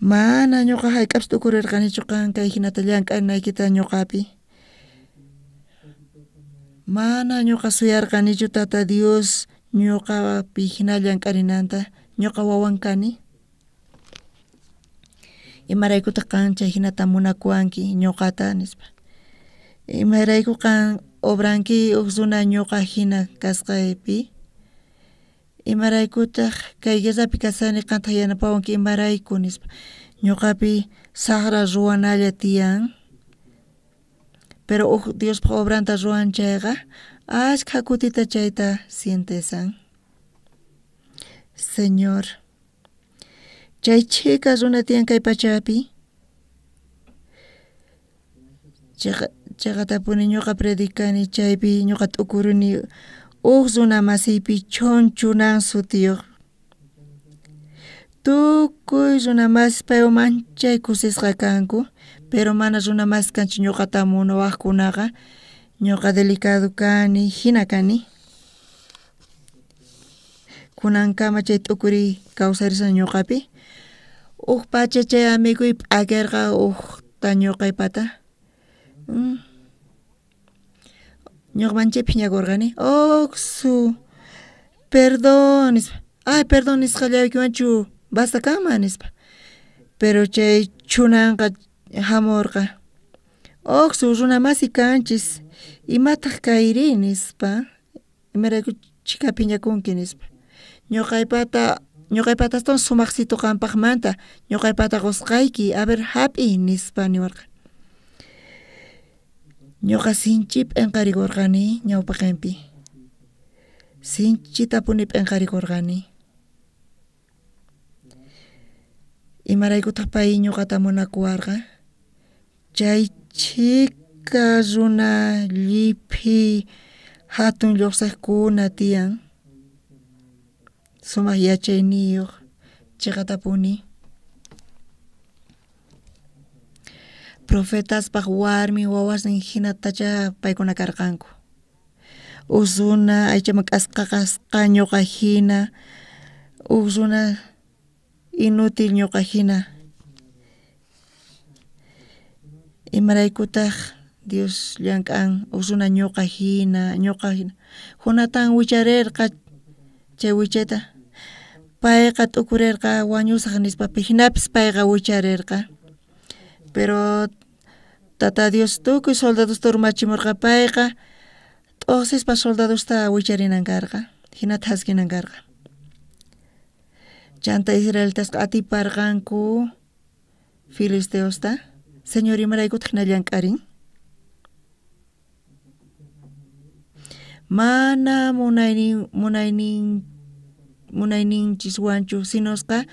mana ñuqa jayk'apis t'ukurirqanichu qan kay jinata llank'anaykita ñuqapi mana ñuqa suyarqanichu tata Dios ñuqapi jina llank'arinanta ñuqa wawan kani imaraykutaq qan chay jinata munakuwanki ñuqata nispa imarayku qan obranki uj runa ñuqa jina kasqaypi imaraykutaq kay guerrapi kasani qantaq yanapawanki imarayku nispa Ñuqapi saqra ruwanalla tiyan. Pero uj Diospaj obranta ruwan chayqa ashkha kutita chayta sientesan. Señor, chay chhika runa tiyan kay pachapi. Chayqatapuni ñuqa predicani chaypi ñuqa t'ukuruni uj runa masiypi chhonchunan sutiyuq. Tukuy runa masi paywan manchay kusisqa kanku, pero mana runa masi kanchu ñuqata munawaqkunaqa, ñuqa delicado kani, hina kani. Kunankama chay t'ukuriy kawsarisan ñuqapi. Uj pacha chay amiguy p'akirqa ujta ñuqaypata. Ñuqa manchay phiñakurqani, Oqsu, perdón nispa, ay perdón nisqallaykiwanchu basta kanman nispa. Pero chay chunanqa hamurqa, Oqsu runa masi kanchis, imataq kayri nispa, imarayku chhika phiñakunki nispa. Ñuqaypata ñuqaypatastawan sumaqsitu qampaqmanta, ñuqaypata qusqayki, a ver hap'iy nispa niwarqa. Ñuqa sinchi p'inqarikurqani ñawpaqinpi. Sinchitapuni p'inqarikurqani. Imaraykutaq pay ñuqata munakuwarqa? Chay chhika runa lliphi hatun lluqsiqkuna tiyan. Sumaq yachayniyuq chiqatapuni. Profetaspaq warmi wawasnin hinatacha paykuna karqanku. Uj runa aychaman k'asqa kasqa ñuqa hina, uj runa inútil ñuqa hina. Imaraykutaq Dios llank'an uj runa ñuqa hina, ñuqa hina. Jonatán wicharirqa chay wichayta, payqa t'ukurirqa wañusaq nispa, hinapis payqa wicharirqa. Pero Tata Dios tukuy soldadosta urmachimurqa, payqa t'uqsispa soldadosta wicharinan karqa, hinata thaskinan karqa. Chanta israelitasqa atiparqanku filisteosta. Señor imaraykutaq hina llank'arin? Mana munayninchiswanchu, sinosqa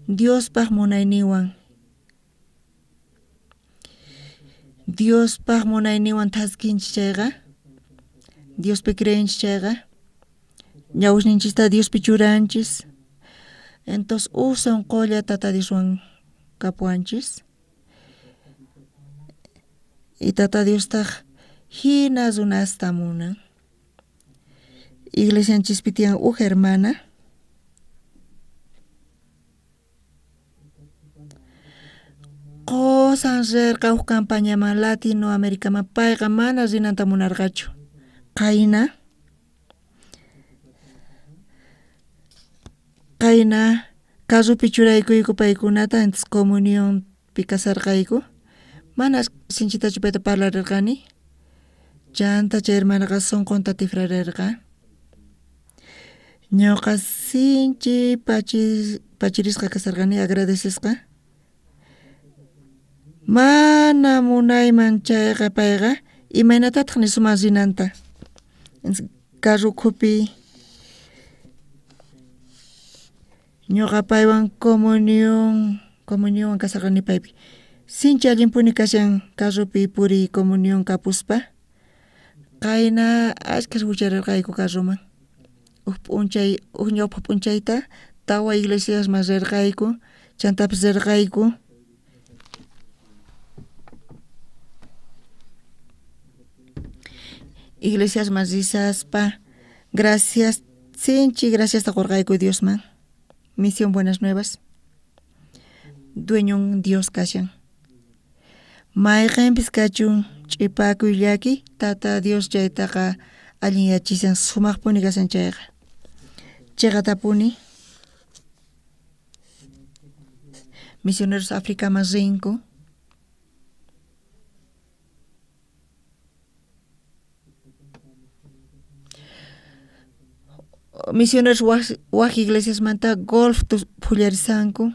Diospaj munayninwan. Diospaj munayninwan thaskinchis chayqa, Diospi creenchis chayqa, ñawsninchista Diospi churanchis. Entonces uj sunqulla Tata Dioswan kapuwanchis. Y Tata Diostaq hina runasta munan. Iglesianchispi tiyan uj hermana. Qosan rirqa uj campañaman Latinoamericaman, payqa mana rinanta munarqachu. Qayna qayna carropi churaykuyku paykunata, entonces comunionpi kasarqayku. Mana sinchitachu payta parlarirqani. Chanta chay hermanaqa sunqunta tifrarirqa. Ñuqa sinchi pachirisqa kasarqani, agradecesqa. Mana munayman chayqa payqa imaynatataq nisuman rinanta. Carro ukhupi ñuqa paywan comunionwan kasarqani paypi. Sinchi allinpuni kashan carropi puriy comunión kapuspa. Qayna ashkhas wicharirqayku carroman. Uj p'unchay, uj ñawpaq p'unchayta tawa iglesiasman rirqayku, chantapis rirqayku. Iglesiasman risaspa, gracias, sinchi graciasta qurqayku Diosman. Misión Buenas Nuevas. Dueñon Dios kashan. Mayqinpis kachun ch'ipakuy llaki, Tata Dios chaytaqa allinyachisan sumaqpuni kashan chayqa. Chiqatapuni. Misioneros Africaman rinku. Misioneros waj iglesiasmanta golf phullarisanku.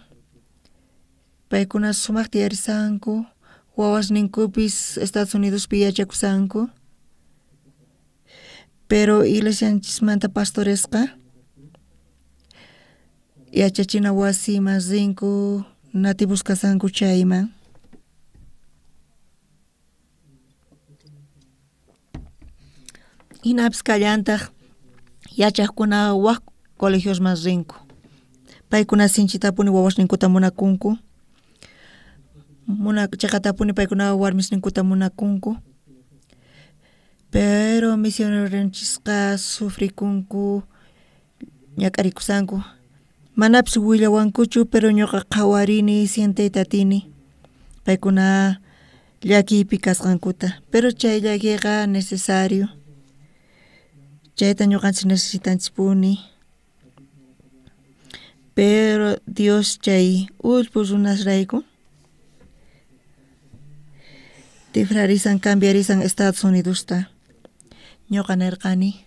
Paykuna sumaqta yarisanku, wawasninkupis Estados Unidospi yachakusanku. Pero iglesianchismanta pastoresqa yachachina wasiman rinku, nativos kasanku chayman. Hinapis kallantaq yachaqkuna wak colegiosman rinku. Paykuna sinchitapuni wawasninkuta munakunku. Chiqatapuni paykuna warmisninkuta munakunku. Pero misioneronchisqa sufrikunku, ñak'arikusanku. Manapis willawankuchu, pero ñuqa qhawarini, sienteyta atini paykuna llakiypi kasqankuta. Pero chay llakiyqa necesario. Chayta ñuqanchis necesitanchispuni. Pero Dios chay ullpu runasrayku tifrarisan, cambiarisan Estados Unidosta. Ñuqa nirqani.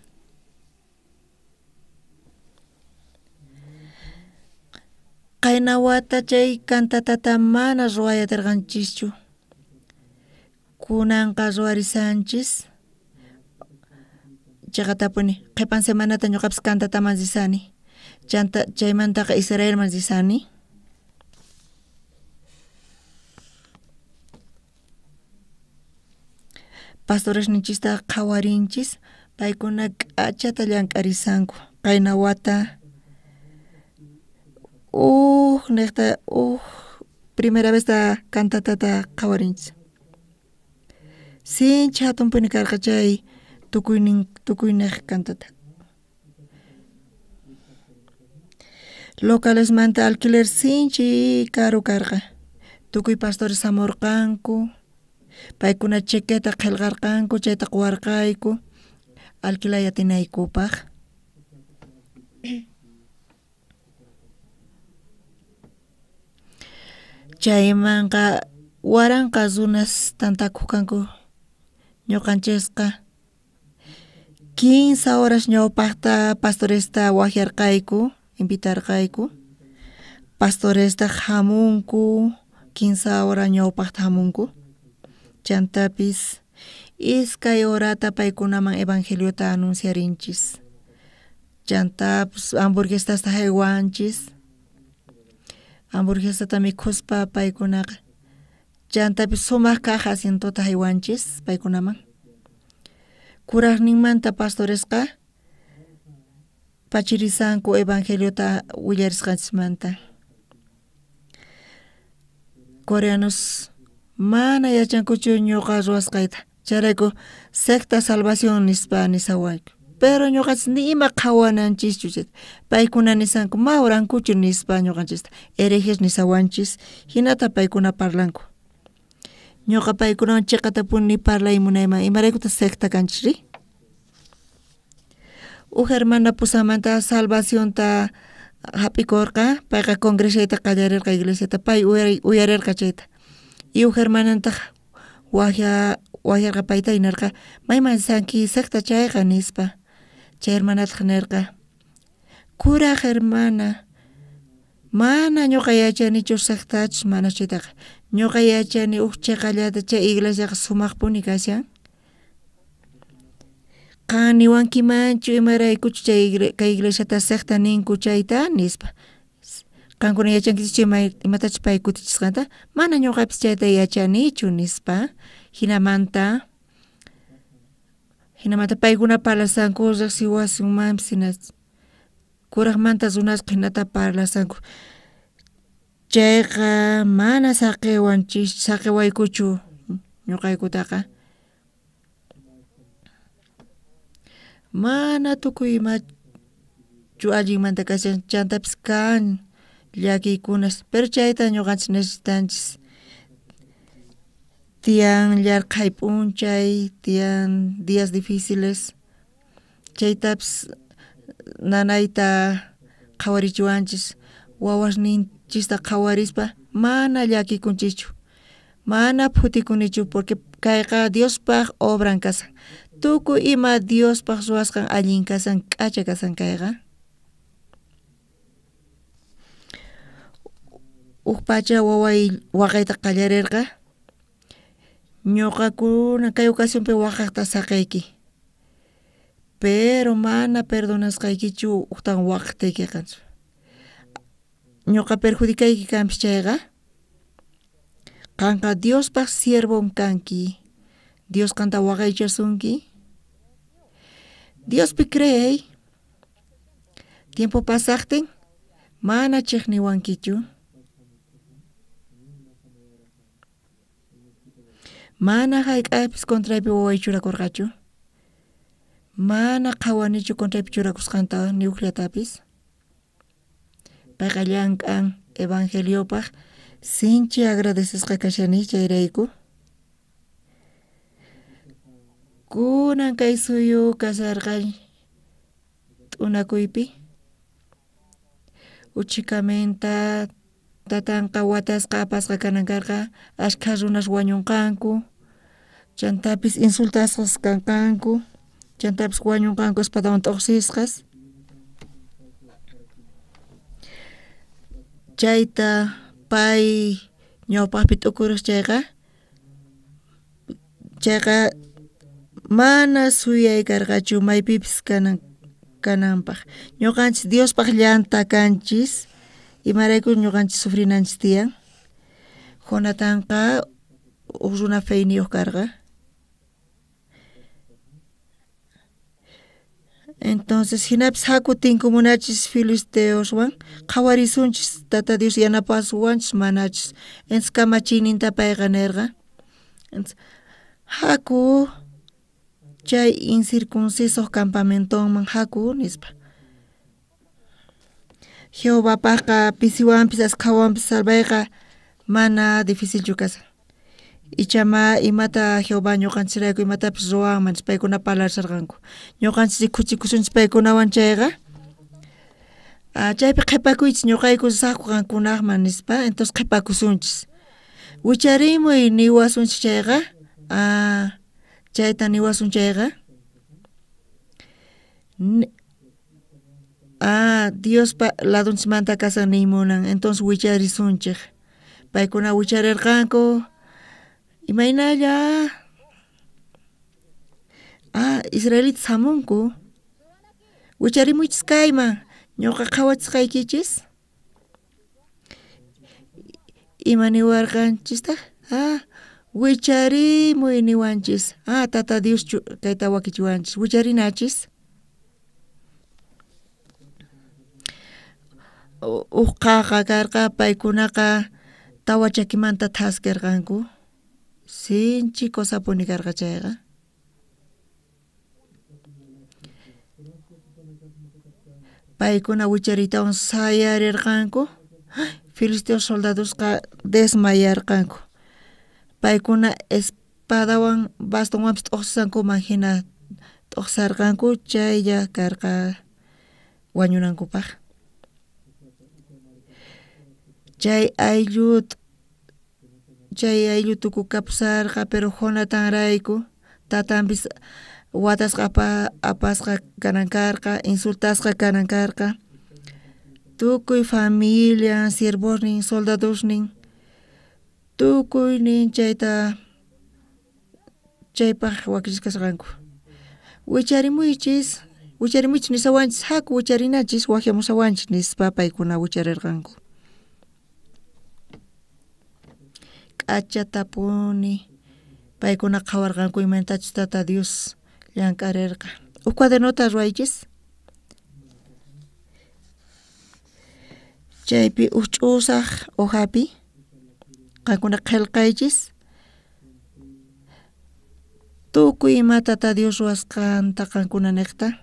Qayna wata chay cantatata mana ruway atirqanchischu. Kunanqa ruwarisanchis. Chiqatapuni qhipan semanata ñuqapis cantataman risani. Chanta chaymantaqa Israelman risani. Pastoresninchista qhawarinchis, paykuna k'achata llank'arisanku. Qayna wata uj niqta uj primera vezta cantatata qhawarinchis. Sinchi hatunpuni karqa chay tukuyniq cantata. Localesmanta alquiler sinchi caro karqa. Tukuy pastores hamurqanku, paykuna chequeta qillqarqanku, chayta quwarqayku alquilay atinaykupaq. Chaymanqa waranqa runas tantakuq kanku ñuqanchisqa. 15 horas ñawpaqta pastoresta waqyarqayku, invitarqayku. Pastoresta hamunku, 15 hora ñawpaqta hamunku. Chantapis iskay horata paykunaman evangeliota anunciarinchis. Chantapis hamburguesasta haywanchis. Hamburguesata mikhuspa paykunaqa. Chantapis sumaq kaq asientota haywanchis paykunaman. Kuraqninmanta pastoresqa pachirisanku evangeliota willarisqanchismanta. Coreanos mana yachankuchu ñuqa ruwasqayta. Chayrayku secta salvación nispa nisawayku. Pero ñuqanchis ni ima qhawananchischu chayta. Paykuna nisanku ma orankuchu nispa ñuqanchista. Herejes nisawanchis hinata paykuna parlanku. Ñuqa paykunawan chiqatapuni parlay munayman imaraykutaq secta kanchisri. Uj hermana pusamanta salvacionta hap'ikurqa, payqa congresayta qallarirqa iglesiata, pay uyarirqa chayta. Y uj hermanantaq waqyarqa payta y nirqa mayman sanki secta chayqa nispa. Chay hermanataq nirqa kuraq hermana mana ñuqa yachanichu sectachus mana chaytaqa. Ñuqa yachani uj chiqallata chay iglesiaqa sumaqpuni kashan. Qan niwankimanchu imaraykuchu chay kay iglesiata secta ninku chayta nispa. Qankuna yachankichikchu imatachus pay kutichisqanta? Mana ñuqapis chayta yachanichu nispa. Hinamanta paykuna parlasanku riqsiwasunmanpis hina kuraqmanta runasqa hinata parlasanku. Chayqa mana saqiwaykuchu ñuqaykutaqa. Mana tukuy imachu allinmanta kashan, chantapis kan llakiykunas, pero chayta ñuqanchis necesitanchis. Tiyan llarqhay p'unchay, tiyan días difíciles, chaytapis nanayta qhawarichiwanchis, wawasninchista qhawarispa mana llakikunchischu, mana phutikunichu porque kayqa Diospaq obran kasan. Tukuy ima Diospaq ruwasqan allin kasan, k'acha kasan kayqa. Uj pacha waway waqayta qallarerqa. Ñuqakuna kay ocasionpi waqaqta saqayki. Pero mana perdonasqaykichu ujtan waqtaykiqa. Ñuqa perjudicayki kanpis chayqa. Qanqa Diospaq siervon kanki. Dios qanta waqaychasunki. Diospi creey. Tiempo pasaqtin mana chiqniwankichu. Mana hayk'apis contraypi waway churakurqachu. Mana qhawanichu contraypi churakusqanta ni ujllatapis. Payqa llank'an evangeliopaq sinchi agradecesqa kashani chayrayku. Kunan kay suyu kasarqa t'unakuypi. Uchikamenta tatanqa watasqa apasqa kanan karqa ashkha runas wañunqanku. Chantapis insultasqas kanqanku. Chantapis wañunqanku espadawan t'uqsisqas. Chayta pay ñawpaqpi t'ukuruq chayqa chayqa mana suyay karqachu maypipis kananpaq. Ñuqanchis Diospaq llanta kanchis imarayku ñuqanchis sufrinanchis tiyan. Jonatanqa uj runa feyniyuq karqa. Entonces hinapis haku tinkumunachis filisteoswan qhawarisunchis tata Dios yanapasuwanchis manachis. Entonces kamachiyninta payqa nirqa. Entonces haku chay incircunciso campamentonman haku nispa. Jehovapaqqa pisiwanpis askhawanpis salvayqa mana difícilchu kasan. Ichama imata Jehová ñuqanchisrayku imatapis ruwanman paykuna parlarsarqanku. Ñuqanchis rikuchikusunchis paykunawan chayqa. Chaypi qhipakuychis ñuqayku risaqku qankunaqman nispa, entonces qhipakusunchis. Wicharimuy niwasunchis chayqa, chayta niwasun chayqa. Diospa ladunchismanta kasan niymunan, entonces wicharisunchik. Paykuna wicharirqanku. Imaynalla israelitas hamunku. Wicharimuychis kayman ñuqa qhawachisqaykichis. Ima niwarqanchistaq? Wicharimuy niwanchis. Tata Dios kayta wakichiwanchis. Wicharinachis. Uj qaqa karqa paykunaqa tawa chakimanta thaskirqanku. Sinchi cosapuni karqa chayqa. Paykuna wichariytawan sayarirqanku. Filisteo soldadosqa desmayarqanku. Paykuna espadawan bastonwanpis t'uqsisankuman hina t'uqsarqanku chaylla karqa wañunankupaq. Chay ayllu tukukapusarqa pero Jonatanrayku tatanpis watasqa apasqa kanan karqa, insultasqa kanan karqa. Tukuy familia, siervosnin, soldadosnin, tukuynin chayta chaypaq wakichisqa kasqanku. Wicharimuychis, wicharimuychis nisawanchis, haku wicharinachis, waqyamusawanchis nispa paykuna wicharirqanku. K'achatapuni paykuna qhawarqanku imaynatachus tata Dios llank'arirqa. Uj cuadernota ruwaychis. Chaypi uj ch'usaq hojapi qankuna qillqaychis. Tukuy ima tata Dios ruwasqanta qankuna niqta.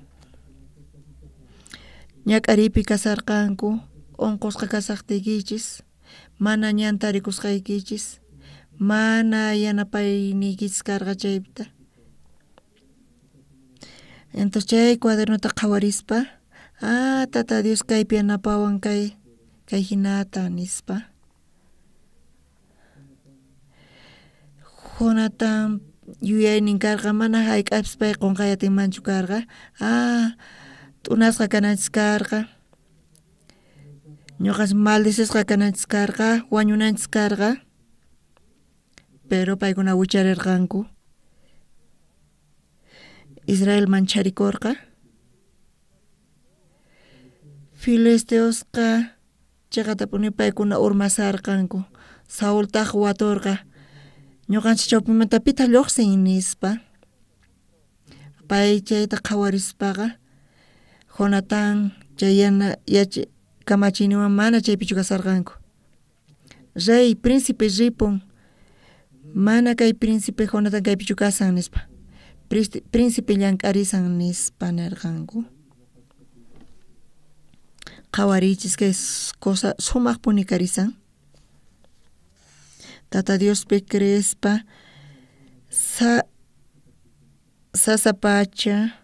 Ñak'ariypi kasarqanku, unqusqa kasaqtiykichis, mana ñanta rikusqaykichis, mana yanapayniykichis karqa chaypita. Entonces chay cuadernota qhawarispa, tata Dios kaypi yanapawan kay hinata nispa. Jonathan yuyaynin karqa mana hayk'apis pay qunqay atinmanchu karqa. T'unasqa kananchis karqa. Ñuqas maldecisqa kananchis karqa, wañunanchis karqa, pero paykuna wicharirqanku. Israel mancharikorqa. Filisteosqa chiqatapuni paykuna urmasarqanku. Saultaq waturqa, ñuqanchik chawpimanta pitaq lluqsin nispa. Pay chayta qhawarispaqa Jonatán chay yana yachay kamachiyninwan mana chaypichu kasarqanku. Rey, príncipe ripun, mana kay príncipe Jonatán kaypichu kasan nispa. Príncipe llank'arisan nispa nirqanku. Qhawariychis kay cosa sumaqpuni karisan. Tata Diospi creespa sasa pacha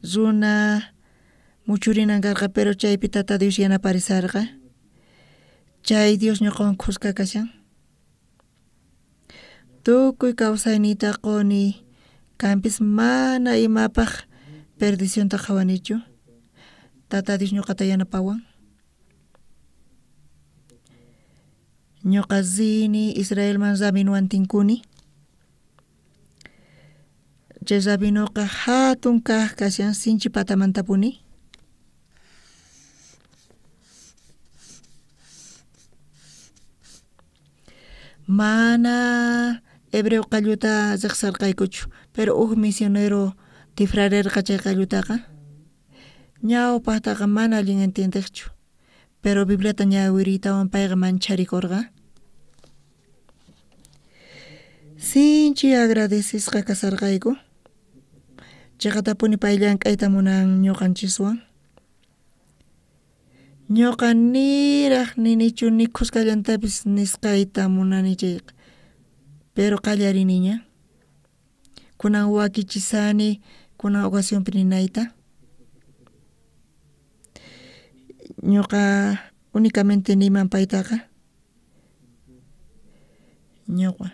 runa muchurinan karqa, pero chaypi Tata Dios yanaparisarqa. Chay Dios ñuqawan khuska kashan. Tukuy kawsayniyta quni, kanpis mana imapaq perdicionta qhawanichu. Tata Dios ñuqata yanapawan. Ñuqa rini Israelman rabinuwan tinkuni. Chay rabinoqa hatun kaq kashan sinchi patamantapuni. Mana hebreo qalluta riqsarqaykuchu, pero huk misionero tifrarerqa chay qallutaqa. Ñawpaqtaqa mana allin entiendeqchu, pero Bibliata ñawiriytawan payqa mancharikurqa. Sinchi agradecesqa kasarqayku. Chiqatapuni pay llank'ayta munan ñuqanchiswan. Ñuqa niraq ninichu ni khuskallantapis nisqayta munani chayqa, pero qallariniña. Kunan wakichisani kunan ocasionpi ninayta. Ñuqa únicamente niyman paytaqa. Ñuqa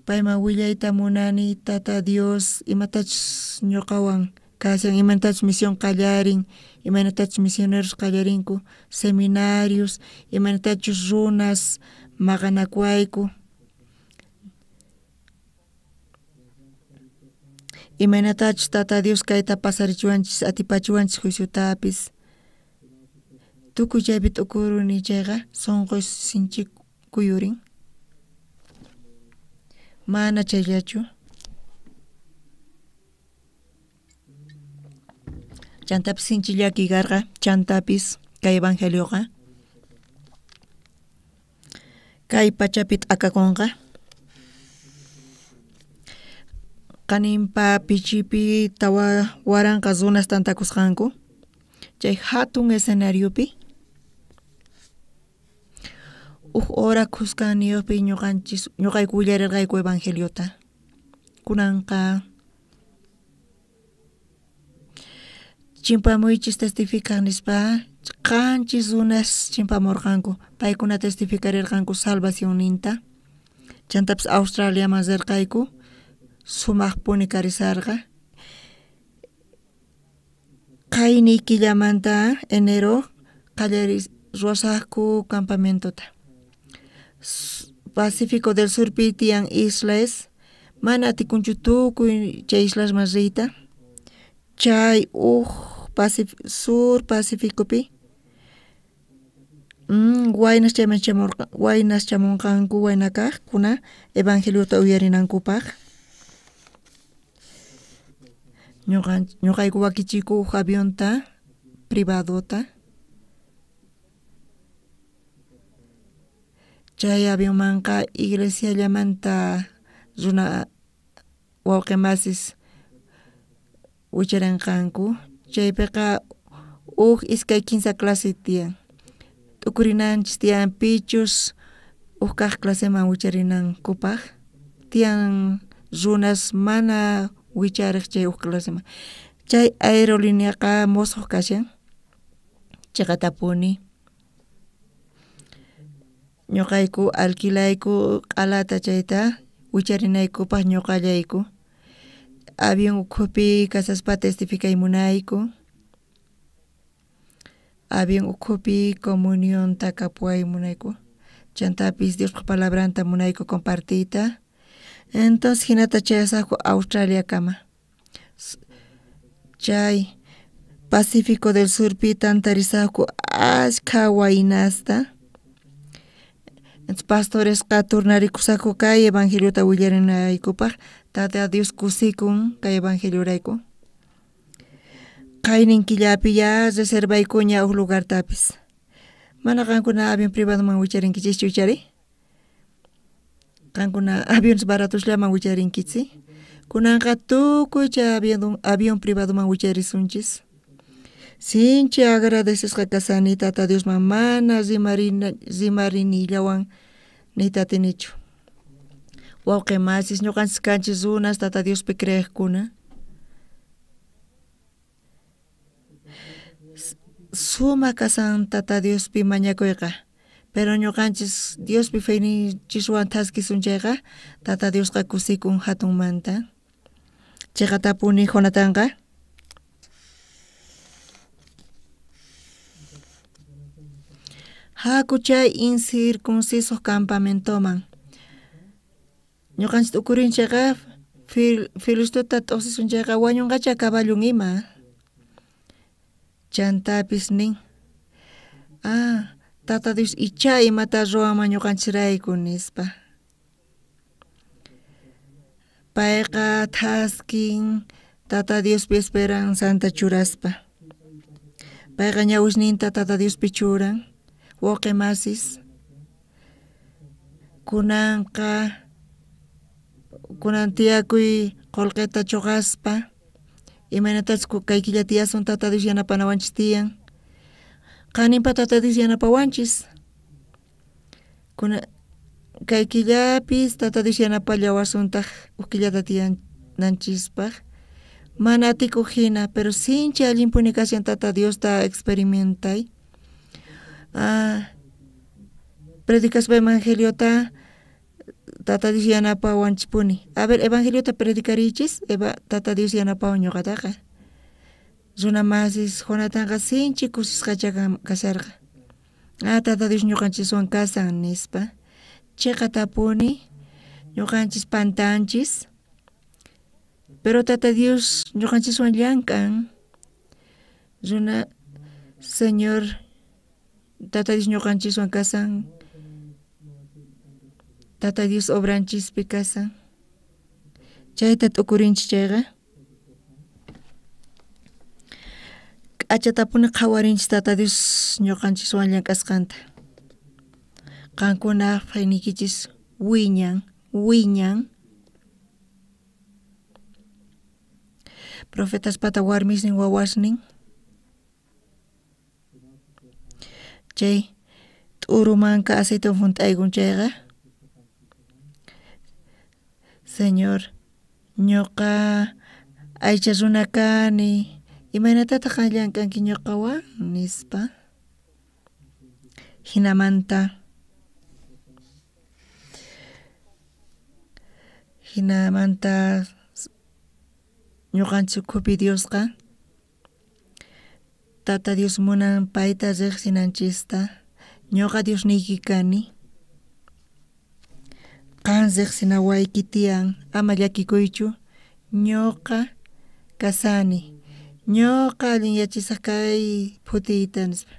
payman willayta munani Tata Dios imatachus ñuqawan kashan, imatachus misión qallarin, imaynatachus misioneros qallarinku, seminarios, imaynatachus runas maqanakuwayku. Imaynatachus Tata Dios kayta pasarichiwanchis, atipachiwanchis juiciotapis. Tukuy chaypi t'ukuruni chayqa sunquy sinchi kuyurin. Mana chayllachu. Chantapis sinchi llakiy karqa, chantapis kay evangelioqa kay pachapi t'akakunqa. Qaninpa pichipi 4000 runas tantakusqanku chay hatun escenariopi. Huk hora khuskanniyuqpi ñuqanchis ñuqayku willarirqayku evangeliota. Kunanqa chimpamuychis testifican nispa qanchis runas chimpamurqanku, paykuna testificarirqanku salvacionninta. Chantapis Australiaman rirqayku, sumaqpuni karisarqa. Qayni killamanta enero qallaris ruwasaqku campamentota. Pacífico del Surpi tiyan islas, mana atikunchu tukuy chay islasman riyta. Chay huk sur Pacificopi waynas chayman chamurqa, waynas chamunqanku waynakaqkuna evangeliota uyarinankupaq. Ñuqayku wakichiku huk avionta privadota. Chay avionmanqa iglesiallamanta runa wawqimasis wicharinqanku. Chaypiqa huk iskay kinsa clase tiyan. T'ukurinanchis tiyan pichus huk kaq claseman wicharinankupaq. Tiyan runas mana wichariq chay huk claseman. Chay aerolineaqa musuq kashan. Chiqatapuni. Ñuqayku alquilayku q'alata chayta wicharinaykupaq ñuqallayku. Avión ukhupi kasaspa testificay munayku. Avión ukhupi comunionta kapuway munayku. Chantapis Diospaj palabranta munayku compartiyta. Entonces hinata chayasaqku Australiakama. Chay Pacífico del Surpi tantarisaqku ashkha waynasta. Entonces pastoresqa turnarikusaqku kay evangeliota willarinaykupaj Tata Dios kusikun kay evangeliorayku. Qaynin killapi ya reservaykuña huk lugartapis. Mana qankuna avión privadoman wicharinkichischu ichari? Qankuna aviones baratosllaman wicharinkichis? Kunanqa tukuy chay avión privadoman wicharisunchis. Sinchi agradecesqa kasani Tata Diosman mana rimarinillawan niyta atinichu. Wawqi masis ñuqanchis kanchis runas Tata Diospi creeqkuna. Sumaq kasan Tata Diospi mañakuyqa, pero ñuqanchis Diospi feyninchiswan thaskisun chayqa Tata Diosqa kusikun hatunmanta. Chiqatapuni Jonatanqa. Haku chay incircunciso campamentoman. Ñuqanchis t'ukurin chayqa filistota t'uqsisun chayqa wañunqacha caballun ima. Chantapis nin, ah, Tata Dios icha imata ruwanman ñuqanchisrayku nispa. Payqa thaskin Tata Diospi esperanzanta churaspa. Payqa ñawisninta Tata Diospi churan. Wawqi masis kunanqa kunan tiyakuy qullqita chuqaspa imaynatachus kay killa tiyasun Tata Dios yanapanawanchis tiyan. Qaninpa Tata Dios yanapawanchis. Kuna kay killapis Tata Dios yanapallawasuntaq huk killata tiyananchispaq. Mana atikuq hina, pero sinchi allinpuni kashan Tata Diosta experimentay. Ah, predicaspa evangeliota Tata Dios yanapawanchispuni. A ver, evangeliota predicariychis, Tata Dios yanapawan ñuqataqa. Runa masis Jonatanqa sinchi kusisqacha kasharqa. Ah, Tata Dios ñuqanchiswan kasan nispa. Chiqatapuni ñuqanchis pantanchis, pero Tata Dios ñuqanchiswan llank'an. Runa Señor Tata Dios ñuqanchiswan kasan. Tata Dios obranchispi kasan. Chayta t'ukurinchis chayqa k'achatapuni qhawarinchis Tata Dios ñuqanchiswan llank'asqanta. Qankuna fayniykichis wiñan, wiñan. Profetaspata warmisnin wawasnin. Chay t'urumanka aceitewan junt'aykun chayqa. Señor, ñuqa aycha runa kani, imaynatataq qan llank'anki ñuqawan nispa. Hinamanta ñuqanchis ukhupi Diosqa Tata Dios munan payta riqsinanchista. Ñuqa Diosniyki kani. Qan riqsinawayki tiyan, ama llakikuychu. Ñuqa kasani. Ñuqa allinyachisaq kay phutiyta nispa.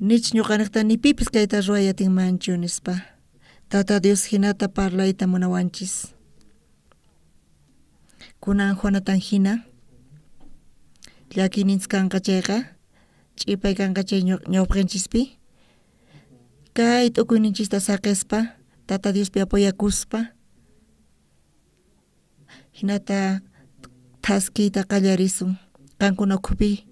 Nich ñuqaniqta ni pipis kayta ruway atinmanchu nispa. Tata Dios hinata parlayta munawanchis. Kunan Jonathan hina llakiyninchis kanqa chayqa ch'ipay kanqa chay ñawpaqenchispi kay t'ukuyninchista saqispa Tata Diospi apoyakuspa hinata thaskiyta qallarisun. Qankuna ukhupi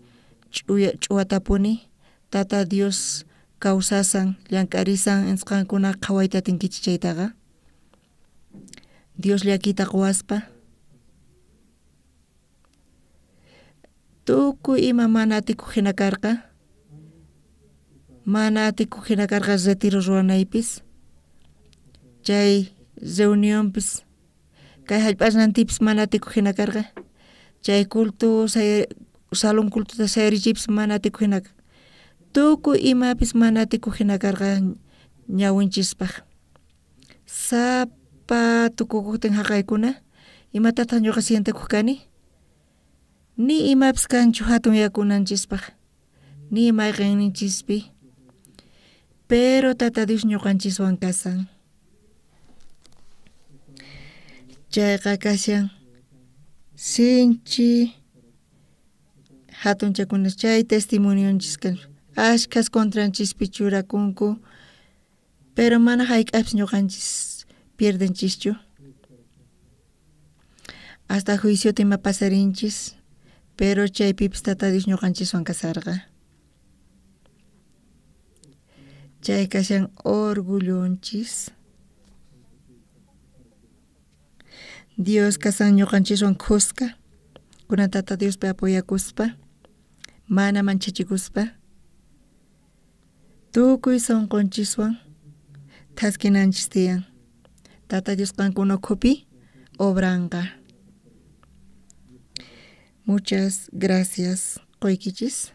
ch'uwatapuni Tata Dios kawsasan llank'arisan qankuna qhawayta atinkichis chaytaqa. Dios llakiyta quwaspa tukuy ima mana atikuq hina karqa. Mana atikuq hina karqa retiro ruwanaypis. Chay reunionpis kay hallp'asnantipis mana atikuq hina karqa. Chay culto salón cultota sayarichiypis mana atikuq hina. Tukuy imapis mana atikuq hina karqa ñawinchispaq. Sapa tukukuqtin haqaykuna, imatataq ñuqa sientekuq kani? Ni imapis kanchu hatun yakunanchispaq, ni mayqinninchispi. Pero Tata Dios ñuqanchiswan kasan. Chayqa kashan sinchi hatunchakuna chay testimonionchis kan ashkhas contranchispi churakunku, pero mana hayk'apis ñuqanchis pierdenchischu. Hasta juiciota ima pasarinchis, pero chaypipis Tata Dios ñuqanchiswan kasarqa. Chay kashan orgullonchis. Dios kasan ñuqanchiswan khuska, kunan Tata Diospi apoyakuspa, mana manchachikuspa, tukuy sunqunchiswan thaskinanchis tiyan. Tata Dios qankuna ukhupi obranqa. Muchas gracias, qoykichis.